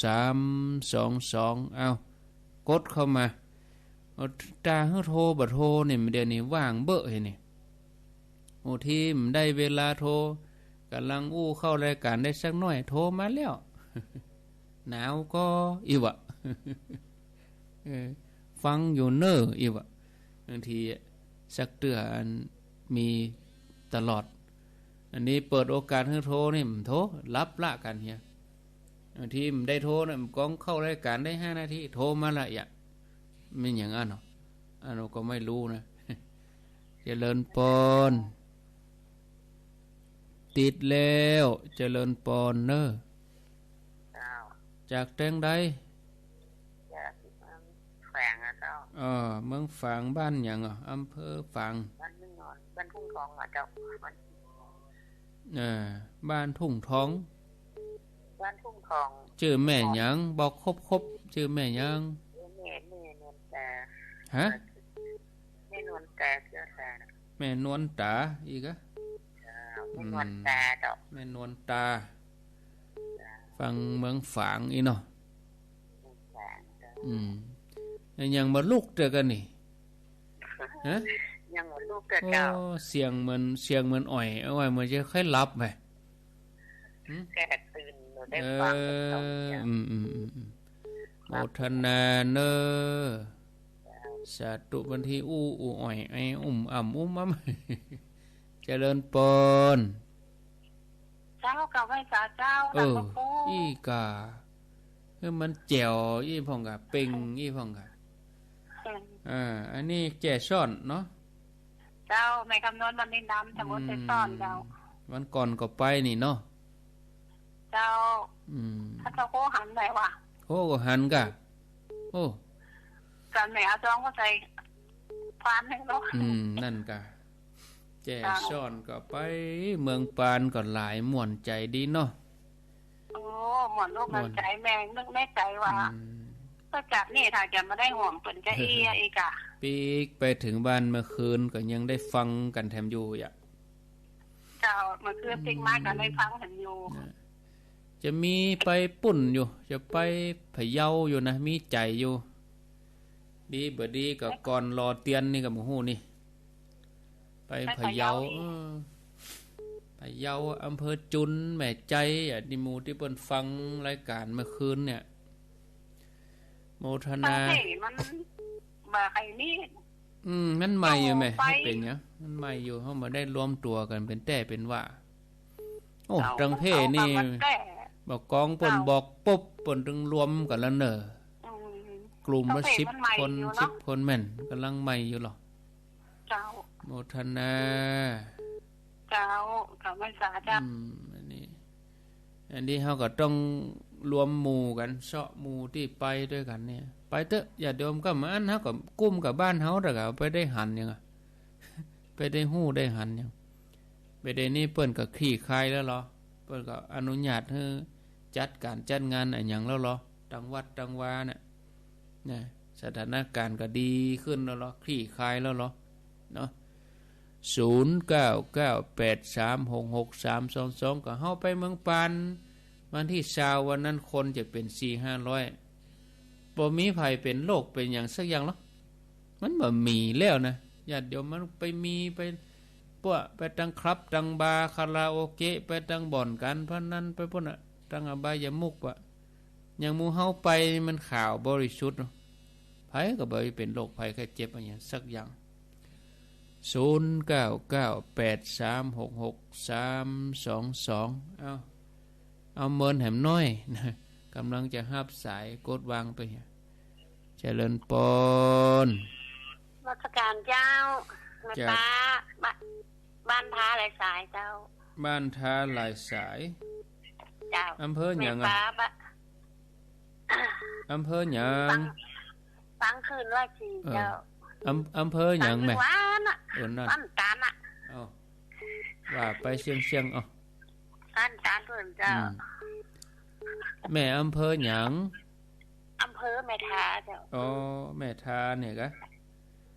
สามสองสอง เอ้า กดเข้ามา เอา ตาหื้อโทรบ่โทรนี่ เดี๋ยวนี้ว่างเบ้อเฮ้ยนี่ โอ้ ตี้บ่ได้เวลาโทร ก่ำลังอู้เข้ารายก๋านได้สักหน้อย โทรมาแล้ว หนาวก่อ อี้วะ เออ ฟังอยู่เน่อ อี้วะ บางทีสักเตื้ออันมีตลอด อันนี้เปิดโอกาสหื้อโทรนี่ บ่โทร หลับละกั๋นเหีย บางทีบ่ได้โทรนะ บ่กองเข้ารายก๋านได้ห้านาที โทรมาละ อย่า แม่นหยังอั้นเนาะ อันนั้นก็ไม่รู้นะ เจริญปอน ติดแล้ว เจริญปอนเน่อ เจ้า จากแตงใด จากเมืองฝางอะเจ้า เออ เมืองฝาง บ้านหยังอ่ะ อำเภอฝาง บ้านทุ่งนอน บ้านทุ่งทองอะเจ้า บ้าน เออ บ้านทุ่งทอง บ้านทุ่งทอง จื้อแม่หยัง บอกครบๆ จื้อแม่หยัง แม่ แม่นวลตา ฮะ แม่นวลตา เจ้าตาน่ะ แม่นวลตา อีกอะ เจ้า แม่นวลตาเจ้า อืม แม่นวลตา เจ้า ฝั่งเมืองฝางอี้เนาะ เมืองฝางเจ้า อืม ยังบ่ลุกเตื้อกั๋นนี่ ฮะ ยังบ่ลุกเตื้อเจ้า โอ้ เสียงเหมือน เสียงเหมือนอ่อย เอาไว้เหมือนจะค่อยหลับไป หึ แกตื่น หนูได้ฟัง เออ ตอนเนี้ย อืม อืม อืม อืม โมทนาเน่อ สาธุ บางทีอู้ อู้อ่อย ไอ อุ้มอ่ำ อุ้มอ่ำ เจริญปอน เจ้า กราบไหว้สาเจ้า เออ หลวงพ่อ อี้ก่า เออ มันแจ๋วอี้พ่องก่า เป่งอี้พ่องก่า เป่ง อ่า อันนี้แจ้ซ่อนเนาะ เจ้า แม่คำนวณวันนี้นำ ทั้งหมด อืม แจ้ซ่อนเจ้า วันก่อนก็ไปนี่เนาะ เจ้า อืม ถ้าเจ้าโคหันได้วะ โอ้ ก็หันก่า โอ้ กั๋นแม่เอาซองก็ใส่พานให้เนาะ อืม นั่นก่า แจ้ซ่อนก็ไป เมืองปานก็หลาย ม่วนใจ๋ดีเนาะ โอ้ ม่วนอกม่วนใจ๋ แม่นึกในใจ๋ว่า อืม ก็จากนี่ถ้าจะบ่ได้ห่วมเปิ้นจะอี้อะ อีกอะ ปิ๊กไปเถิงบ้านเมื่อคืนก็ยังได้ฟังกั๋นแถมอยู่อะ เจ้า เมื่อคืนปิ๊กมาก็ได้ฟังแถมอยู่ นะ จะมีไปปุ้นอยู่ จะไปพะเยาอยู่นะ มีใจ๋อยู่ ดีบ่ดีก็ก่อนรอเตียนนี่ก็บ่ฮู้นี่ ไปพะเยา ไปพะเยา เออ พะเยา อำเภอจุน แม่ใจ๋อะ นี่หมู่ตี้เปิ้นฟังรายก๋านเมื่อคืนเนี่ย โมทนา ตังเพ่มันบ่ใค่มี อืม มันใหม่อยู่แม่ โอ้ ไป มันเป๋นหยัง มันใหม่อยู่ เฮาบ่ได้รวมตั๋วกั๋นเป๋นแต๊เป๋นว่า โอ้ เจ้า ตังเพ่นี่ เจ้า บ่ากองเปิ้น เจ้า บอกปุ๊บ เปิ้นตึงรวมกั๋นแล้วเน่อ อืม กลุ่มละ เจ้าเพ่ สิบ มันใหม่ คน อยู่เนาะ สิบ คนแม่น ก่ำลังใหม่อยู่หรอ เจ้า โมทนา เจ้า กราบไหว้สาเจ้า อืม อันนี้ อันนี้เฮาก็ต้องรวมหมู่กั๋น เซาะหมู่ตี้ไปตวยกั๋นเนี่ย ไปเต๊อะ ญาติโยม ก็มาอันเฮาก็กุ้มกับบ้านเฮา แต่ก็ไปได้หันหยังอะ ไปได้ฮู้ได้หันหยัง บ่าเดี่ยวนี้เปิ้นก็คลี่คลายแล้วหรอ เปิ้นก็อนุญาตหื้อจัดก๋านจัดงานอะหยังแล้วหรอ ตังวัดตังวาน่ะ นะ สถานก๋านก็ดีขึ้นแล้วหรอ คลี่คลายแล้วหรอ เนาะ ศูนย์เก้าเก้าแปดสามหกหกสามสองสอง ก็เฮาไปเมืองปาน วันตี้ซาว วันนั้นคนจะเป๋นสี่ห้าร้อย บ่มีใผเป๋นโรคเป๋นหยังสักอย่างหรอก มันบ่มีแล้วนะ ญาติโยม มันไปมีไป ปะ ไปตังคลับตังบาร์คาราโอเกะ ไปตังบ่อนการพนัน ไปปู๊นน่ะ ตังอบายมุขปะ อย่างหมู่เฮาไปนี่มันขาวบริสุทธิ์เนาะ ใผก็บ่เป๋นโรคภัยไข้เจ็บอะหยังสักอย่าง ศูนย์ เก้า เก้า แปด สาม หก หก สาม สอง สอง เอ้า เอาเมินแหมน้อย ก่ำลังจะฮับสาย กดวางไปเหีย เจริญปอน นมัสการเจ้า แม่ จ๊ะ ป๊า บ้าน บ้านท่าหลายสายเจ้า บ้านท่าหลายสาย เจ้า อำเภอหยังอะ แม่ป๊า บ้าน อำเภอหยัง ฟัง ฟังขึ้นว่าสี่ เออ เจ้า อำ อำเภอหยังแม่ ฟังขึ้นว่าน่ะ เออ นั่น บ้านตาลน่ะ เอ้า ว่าไปเสียงๆ เอ้า บ้านตาลเปิ้นเจ้า อืม แม่อำเภอหยัง อำเภอแม่ทาเจ้า อ๋อ แม่ทาเนี่ยกะ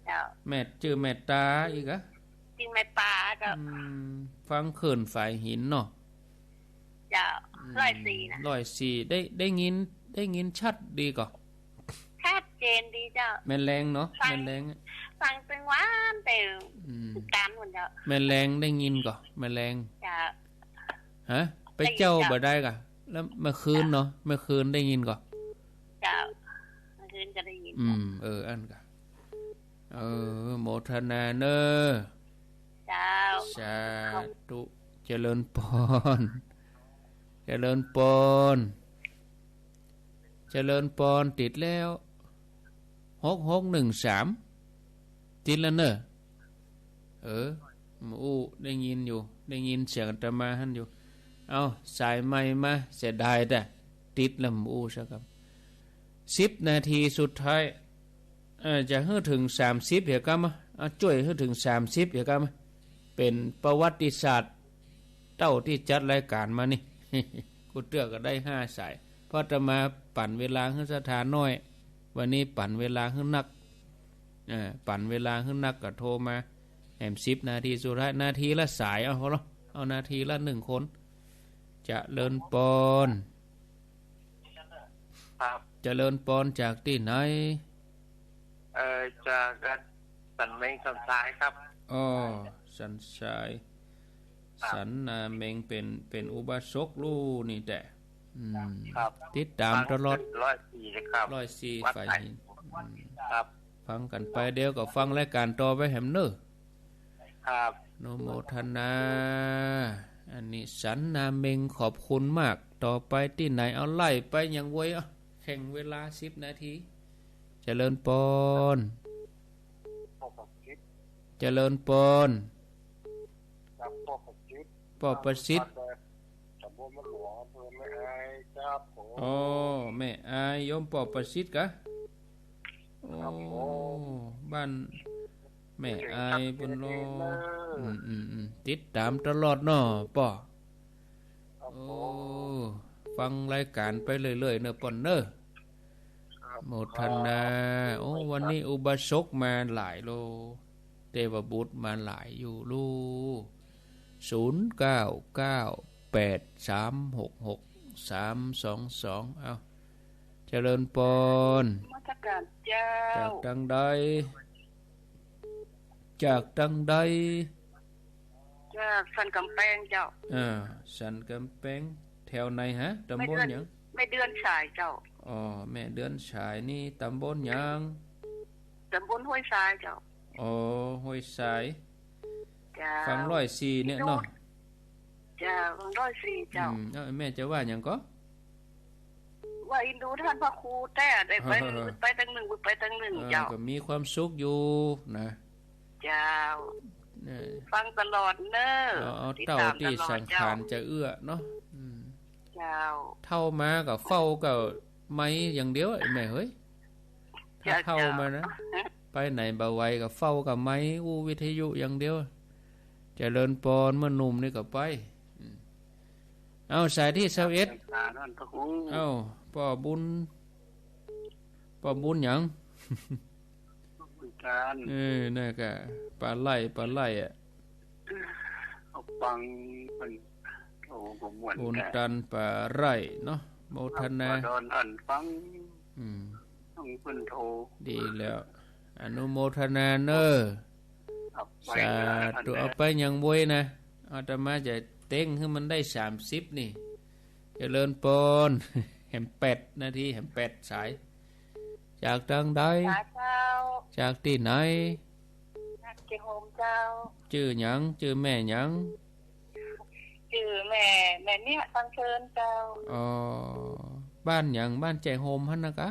เจ้า แม่จื้อแม่ตาอีกกะ จื้อแม่ปาเจ้า อืม ฟังขึ้นฝายหินเนาะ เจ้า อืม ร้อยสี่น่ะ ร้อยสี่ ได้ ได้ยิน ได้ยินชัดดีก่อ ชัดเจนดีเจ้า แม่แลงเนาะ ฟัง แม่แลง ฟังตึงวันแต่ อืม การหมดเจ้า แม่แลงได้ยินก่อ แม่แลง เจ้า ฮะ ไปเจ้า ได้ยินเจ้า บ่ได้ก่อ แล้วเมื่อคืนเนาะ เมื่อคืนได้ยินก่อ เจ้า เมื่อคืนก็ได้ยิน อืม เออ อันก่อ เออ โมทนาเนอะ เจ้า สาธุ เจริญปอน เจริญปอน เจริญปอน ติดแล้ว หกหกหนึ่งสาม ติดแล้วเนอะ เออ หมู่อู้ได้ยินอยู่ ได้ยินเสียงอาตมาหั้นอยู่ เอา สายใหม่มา เสียดายแต่ ติดแล้วหมู่อู้ซะก่ำ สิบนาทีสุดท้าย เอ่อ จะหื้อถึงสามสิบเหียก่ำอะ เอาจ้วยหื้อถึงสามสิบเหียก่ำอะ เป๋นประวัติศาสตร์ เต้าตี้จัดรายการมานี่ กู้เตื้อก็ได้ห้าสาย เพราะอาตมาปั่นเวลาหื้อศรัทธาน้อย วันนี้ปั่นเวลาหื้อนัก เอ่อ ปั่นเวลาหื้อนักก็โทรมา แหมสิบนาทีสุดท้าย นาทีละสาย เอา เอาละ เอานาทีละหนึ่งคน เจริญปอน ครับ เจริญปอนจากตี้ไหน เอ่อ จากสันเม็งสันทรายครับ อ้อ สันทราย ครับ สันนาเม็งเป๋น เป๋นอุบาสกลู่นี่แต๊ อืม ครับ ติดต๋ามตลอด ฟังขึ้นร้อยสี่นะครับ ร้อยสี่ วัด ฝ่าย ไผ่ หิน อืม ครับ ฟังกั๋นไป เดี๋ยวก็ฟังรายการต่อไปแหมเนอะ ครับ อนุโมทนา อันนี้สันนาเม็งขอบคุณมาก ต่อไปตี้ไหน เอาไล่ไปอย่างไว เอาแข่งเวลาสิบนาที เจริญปอน ป้อประสิทธิ์ เจริญปอน ครับ ป้อประสิทธิ์ ป้อประสิทธิ์ ตำบลบ้านหลวง อำเภอแม่อายครับผม อ๋อ แม่อาย โยมป้อประสิทธิ์กะ ครับผม โอ้ บ้านแม่อาย บุญโล อืม อืม อืม ติดต๋ามตลอดเนาะป้อ ครับผม โอ้ ฟังรายการไปเรื่อยๆ เนอะป้อนเนอะ ครับ โมทนา โอ้ วันนี้อุบาสกมาหลายโล เตวบุตรมาหลายอยู่ลู่ ศูนย์ เก้า เก้า แปด สาม หก หก สาม สอง สอง เอา เจริญปอน นมัสการเจ้า จากตังใด จากตังใด จากสันก๋ำแปงเจ้า อ่า สันก๋ำแปง แถวไหนฮะ ตำบลหยัง แม่เดือน แม่เดือนสายเจ้า อ๋อ แม่เดือนสายนี่ตำบลหยัง ตำบลห้วยทรายเจ้า อ๋อ ห้วยทราย เจ้า ฝั่งร้อยสี่เนี่ยเนาะ เจ้า ฝั่งร้อยสี่เจ้า อืม เอ้า แม่จะว่าหยังก่อ ว่าเอ็นดูต้านพระครูแต๊ ได้ไป เออ ไปตังนึ่ง ไปตังนึ่ง เออ เจ้า ก็มีความสุขอยู่นะ เจ้า เออ ฟังตลอดเนอะ เอา เอา ติดต๋าม เต้าตี้ ตลอด สังขาร เจ้า จะเอื้อเนาะ อืม เจ้า เฒ่ามาก็เฝ้ากับไมค์อย่างเดียว ไอ้แม่เฮ้ย ถ้า เจ้า เฒ่ามานะ เจ้า ไปไหนบ่ไหวก็เฝ้ากับไมค์อู้วิทยุอย่างเดียว เจริญปอน เมื่อหนุ่มนี่ก็ไป อืม เอา สายตี้ซาวเอ็ด อ่า นั่นพระครู เอา ป้อบุญ ป้อบุญหยัง บุญตัน เออ นั่นกะ ปาไล่ ปาไล่อะ เอาฟังมัน โอ้ ก็ม่วน บุญตัน ปาไล่เนาะ โมทนา ปาดอนอันฟัง อืม ฟังเปิ้นโทร ดีแล้ว อนุโมทนาเนอะ เอาไป สาธุ เอาไปอย่างไวนะ อาตมาจะเต้งหื้อมันได้สามสิบนี่ เจริญปอน แหมแปดนาที แหมแปดสาย จากตางใด เจ้า จากตี้ไหน จากแจ้โฮมเจ้า จื้อหยัง จื้อแม่หยัง จื้อแม่ แม่เมียตังเชิญเจ้า อ๋อ บ้านหยัง บ้านแจ้โฮมหั้นนะกะ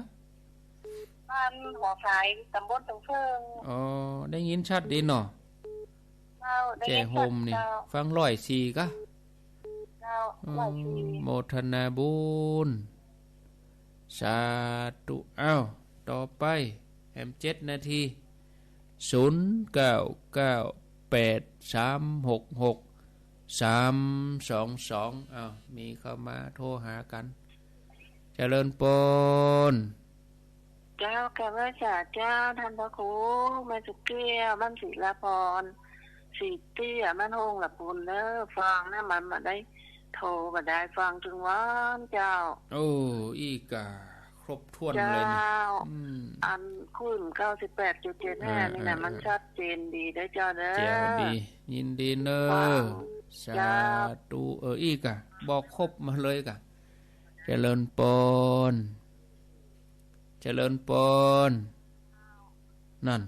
บ้านหัวฝาย ตำบลตังเชิง อ๋อ ได้ยินชัดดีเนาะ เจ้า ได้ยินชัด แจ้โฮมนี่ เจ้า ฟังร้อยสี่กะ เจ้า อืม ร้อยสี่ โมทนาบุญ สาธุ อ้าว ต่อไป แหมเจ็ดนาที ศูนย์เก้าเก้าแปดสามหกหกสามสองสอง อ้าว มีเข้ามาโทรหากั๋น เจริญปอน เจ้า กราบไหว้สาเจ้า ท่านพระครู แม่สุแก้ว บ้านศิลาพร ศรีเตี้ย บ้านโฮงละปูนเน้อ ฟังนะ มันบ่ได้โทรบ่ได้ ฟังตึงวันเจ้า โอ้ อี้กะ ครบถ้วนเลยนี่ เจ้า อืม อันคลื่นเก้าสิบแปดจุดเจ็ดห้า อ่า นี่นะ อ่า มัน อ่า ชัดเจนดีเด้อเจ้าเด้อ แจ๋วดี ยินดีเน้อ ฟัง สาธุ เจ้า เออ อี้กะ บอกครบมาเลยกะ เจริญปอน เจริญปอน นั่น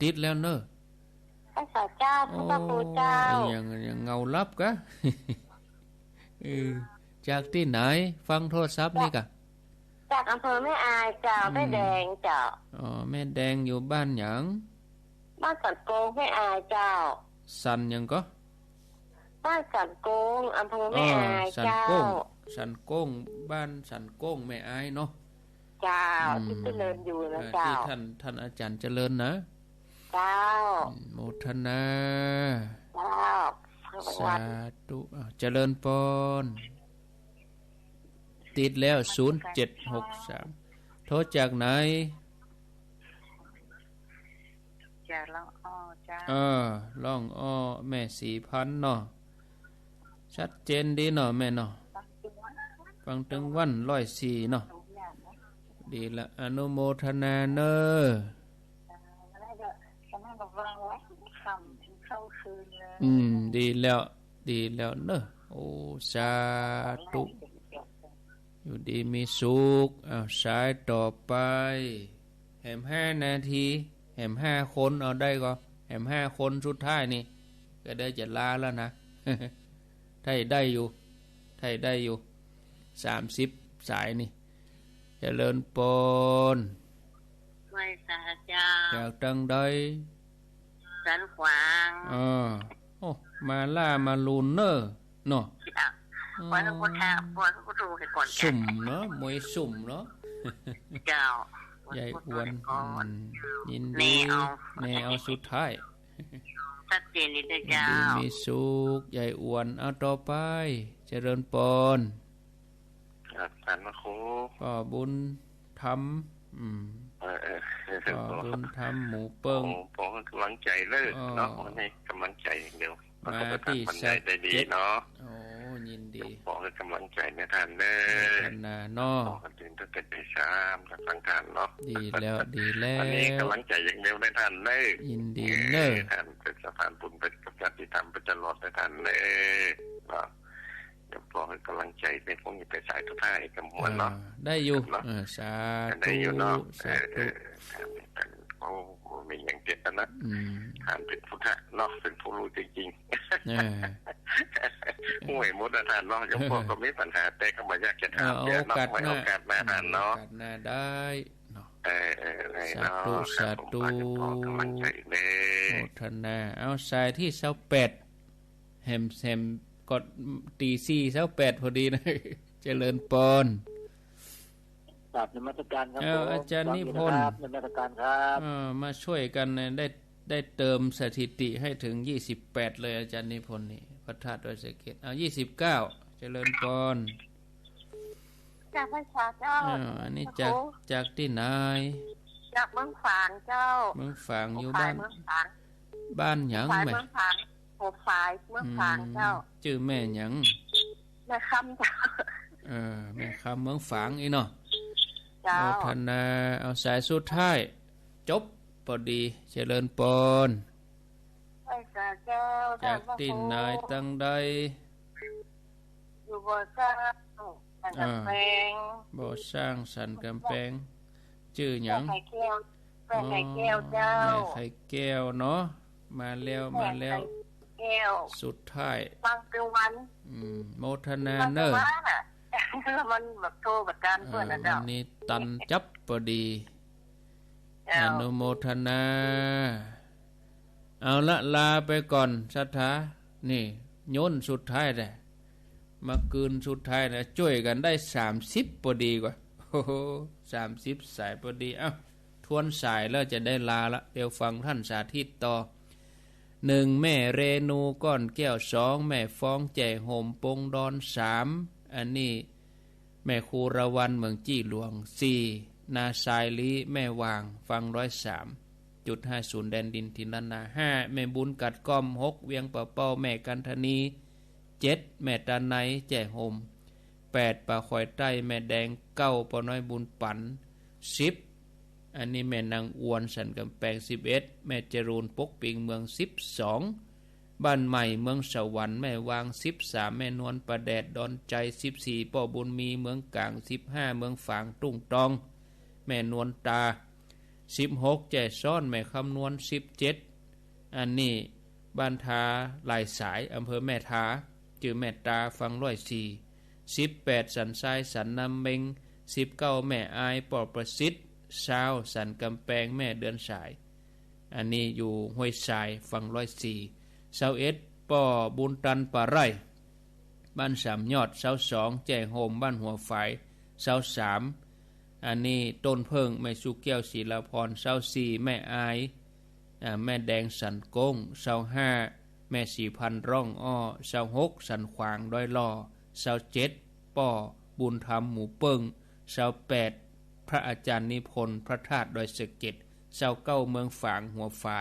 ติดแล้วเน้อ พระสาเจ้า พระครูเจ้า โอ้ ยัง ยังเงาลับกะ เออ จากตี้ไหน ฟังโทรศัพท์นี่กะ จากอำเภอแม่อายเจ้า อืม แม่แดงเจ้า อ๋อ แม่แดงอยู่บ้านหยัง บ้านสันโกง แม่อายเจ้า สันหยังก็ บ้านสันโกง อำเภอแม่อาย อ๋อ สันโกง เจ้า สันโกง บ้านสันโกง แม่อายเนาะ เจ้า อืม ตี้เจริญอยู่นะ เออ เจ้า ตี้ท่าน ท่านอาจารย์เจริญนะ เจ้า อืม โมทนา เจ้า สาธุ อ้าว เจริญปอน ติดแล้ว ศูนย์เจ็ดหกสาม โทรจากไหน จากร่องอ้อเจ้า เออ ร่องอ้อ แม่ศรีพันธุ์เนาะ ชัดเจนดีเนาะแม่เนาะ ฟังตึงวัน ร้อยสี่เนาะ ดีละ อนุโมทนาเน้อ อืม ดีแล้ว ดีแล้วเน้อ โอ้ สาธุ อยู่ดีมีสุข อ้าว สายต่อไป แหมห้านาที แหมห้าคน เอาได้ก็ แหมห้าคนสุดท้ายนี่ ก็ได้จะลาแล้วนะ ถ้าได้อยู่ ถ้าได้อยู่ สามสิบสายนี่ เจริญปอน ไหว้สาเจ้า จากตางใด สันขวาง อ่า โอ้ มาล่ามาลูนเน้อ เนาะ เจ้า อ๋อ ไหว้พระพุทธ ไหว้พระพุทธรูปให้ก่อน สุ่มเนาะ มวยสุ่มเนาะ เจ้า ยายอวน ไหว้พระพุทธรูปให้ก่อน อืม ยินดี แน่เอา แน่เอาสุดท้าย ชัดเจนดีนะเจ้า ยินดีมีสุข ยายอวน เอาต่อไป เจริญปอน ครับ ท่านพระครู ป้อบุญธรรม อืม เออ เออ ป้อบุญธรรม หมู่เปิ้ง โอ้ ป้อให้กำลังใจ๋เน้อ อ๋อ เนาะ ให้กำลังใจ๋อย่างเดียว มาตี้ แล้วก็ไปพักผ่อนได้ดีเนาะ โอ้ ยินดี ป้อให้กำลังใจ๋นะท่านเน้อ พัฒนาเนาะ ป้อกันตื่นตั้งแต่ตีสาม กับฟังท่านเนาะ ดีแล้ว ดีแล้ว อันนี้กำลังใจ๋อย่างเดียวนะท่านเน้อ ยินดีเน้อ เออ ท่านเป็นสะพานบุญ เป็นกำลังใจธรรมไปตลอดนะท่านเน้อ เนาะ เดี๋ยวป้อให้กำลังใจ๋ เดี๋ยวผมจะไปสายสุดท้ายกับมวลเนาะ อ่า ได้อยู่ เนาะ เออ สาธุ ได้อยู่เนาะ สาธุ เออ เออ โอ้โห มีอย่างเด็ดนะ อืม ท่านเป็นพุทธะเนาะ เป็นผู้รู้จริงๆ เออ ห่วยหมดนะท่านเนาะ หลวงป้อก็มีปัญหา แต่ก็บ่อยากจะถามเยอะเนาะ เอาโอกาสหน้า ไว้โอกาสหน้าท่านเนาะ โอกาสหน้าได้เนาะ เออ เออ ได้เนาะ สาธุ ครับผม สาธุ ขอให้ป้อกำลังใจ๋เน้อ โมทนา เอาสายตี้ซาวแปด แหม แหม ก็ตีสี่ซาวแปดพอดีนะ เจริญปอน กราบนมัสการครับ เอ้า ผม อาจารย์นิพนธ์ ฟังอยู่นะครับ นมัสการครับ เออ มาช่วยกันนะ ได้ ได้เติมสถิติให้ถึงยี่สิบแปดเลย อาจารย์นิพนธ์นี่ พระธาตุดอยสะเก็ด เอา ยี่สิบเก้า เจริญปอน จากพระสาเจ้า อ่า อันนี้จาก โอ้ จากตี้ไหน จากเมืองฝางเจ้า เมืองฝาง อยู่บ้าน เมืองฝาง บ้านหยัง หัวฝาย แม่ เมืองฝาง หัวฝาย เมืองฝางเจ้า อืม จื้อแม่หยัง แม่คำเจ้า เออ แม่คำ เมืองฝางอี้เนาะ เจ้า โมทนา เอาสายสุดท้าย จบ พอดี เจริญปอน ไปสาเจ้า จากตี้ไหน ท่านพระครู ตังใด อยู่บ่อสร้างสันกำแพง อ่า บ่อสร้างสันกำแพง จื้อหยัง แม่ไข่แก้ว แม่ไข่แก้วเจ้า อ๋อ แม่ไข่แก้วเนาะ มาแล้ว แม่ไข่แก้ว มาแล้ว สุดท้าย ฟังกลางวัน อืม โมทนาเน่อ ฟังกลางวันน่ะ มันแบบโทรประจานเปิ้นน่ะเจ้า อ่า วันนี้ตันจั๊บปอดี เจ้า อนุโมทนา เอาละ ลาไปก่อนศรัทธา นี่ โยนสุดท้ายแหละ มาคืนสุดท้ายนะ จ้วยกั๋นได้สามสิบปอดีกว่า โอ้โห สามสิบสายปอดี เอ้า ทวนสายแล้วจะได้ลาละ เดี๋ยวฟังท่านสาธิตต่อ หนึ่ง แม่เรนูก้อนแก้ว สอง แม่ฟองแจ่ห่มปงดอน สาม อันนี้ แม่ครูระวันเมืองจี้หลวง สี่ นาสายลีแม่วาง ฟังร้อยสามจุดห้าศูนย์ แดนดินถิ่นล้านนา ห้า แม่บุญกัดก้อม หก เวียงป่าเป้าแม่กันธนี เจ็ด แม่ตาไนแจ่ห่ม แปด ป่าคอยใต้แม่แดง เก้า ป้อน้อยบุญปั๋น สิบ อันนี้แม่นางอวนสันกำแปง สิบเอ็ด แม่จรูนปกปิงเมือง สิบสอง บ้านใหม่เมืองสวรรค์แม่วาง สิบสาม แม่นวลป่าแดดดอนชัย สิบสี่ ป้อบุญมีเมืองก๋าง สิบห้า เมืองฝางทุ่งตอง แม่นวลตา สิบหก แจ่ซ้อนแม่คำนวณ สิบเจ็ด อันนี้บ้านทาหลายสาย อำเภอแม่ทา จื้อแม่ตา ฟังร้อยสี่ สิบแปด สันทรายสันน้ำเม็ง สิบเก้า แม่อายป้อประสิทธิ์ ซาว สันกำแปงแม่เดือนสาย อันนี้อยู่ห้วยทราย ฟังร้อยสี่ ซาวเอ็ด ป้อบุญตันป่าไร่ บ้านสามยอด ซาวสอง แจ่ห่มบ้านหัวฝาย ซาวสาม อันนี้ต้นเผิ้งแม่สุแก้วศิลาพร ซาวสี่ แม่อาย อ่า แม่แดงสันโก้ง ซาวห้า แม่ศรีพันธ์ร่องอ้อ ซาวหก สันขวางดอยหล่อ ซาวเจ็ด ป้อบุญธรรมหมูเปิ้ง ซาวแปด พระอาจารย์นิพนธ์พระธาตุดอยสะเก็ด ซาวเก้า เมืองฝางหัวฝาย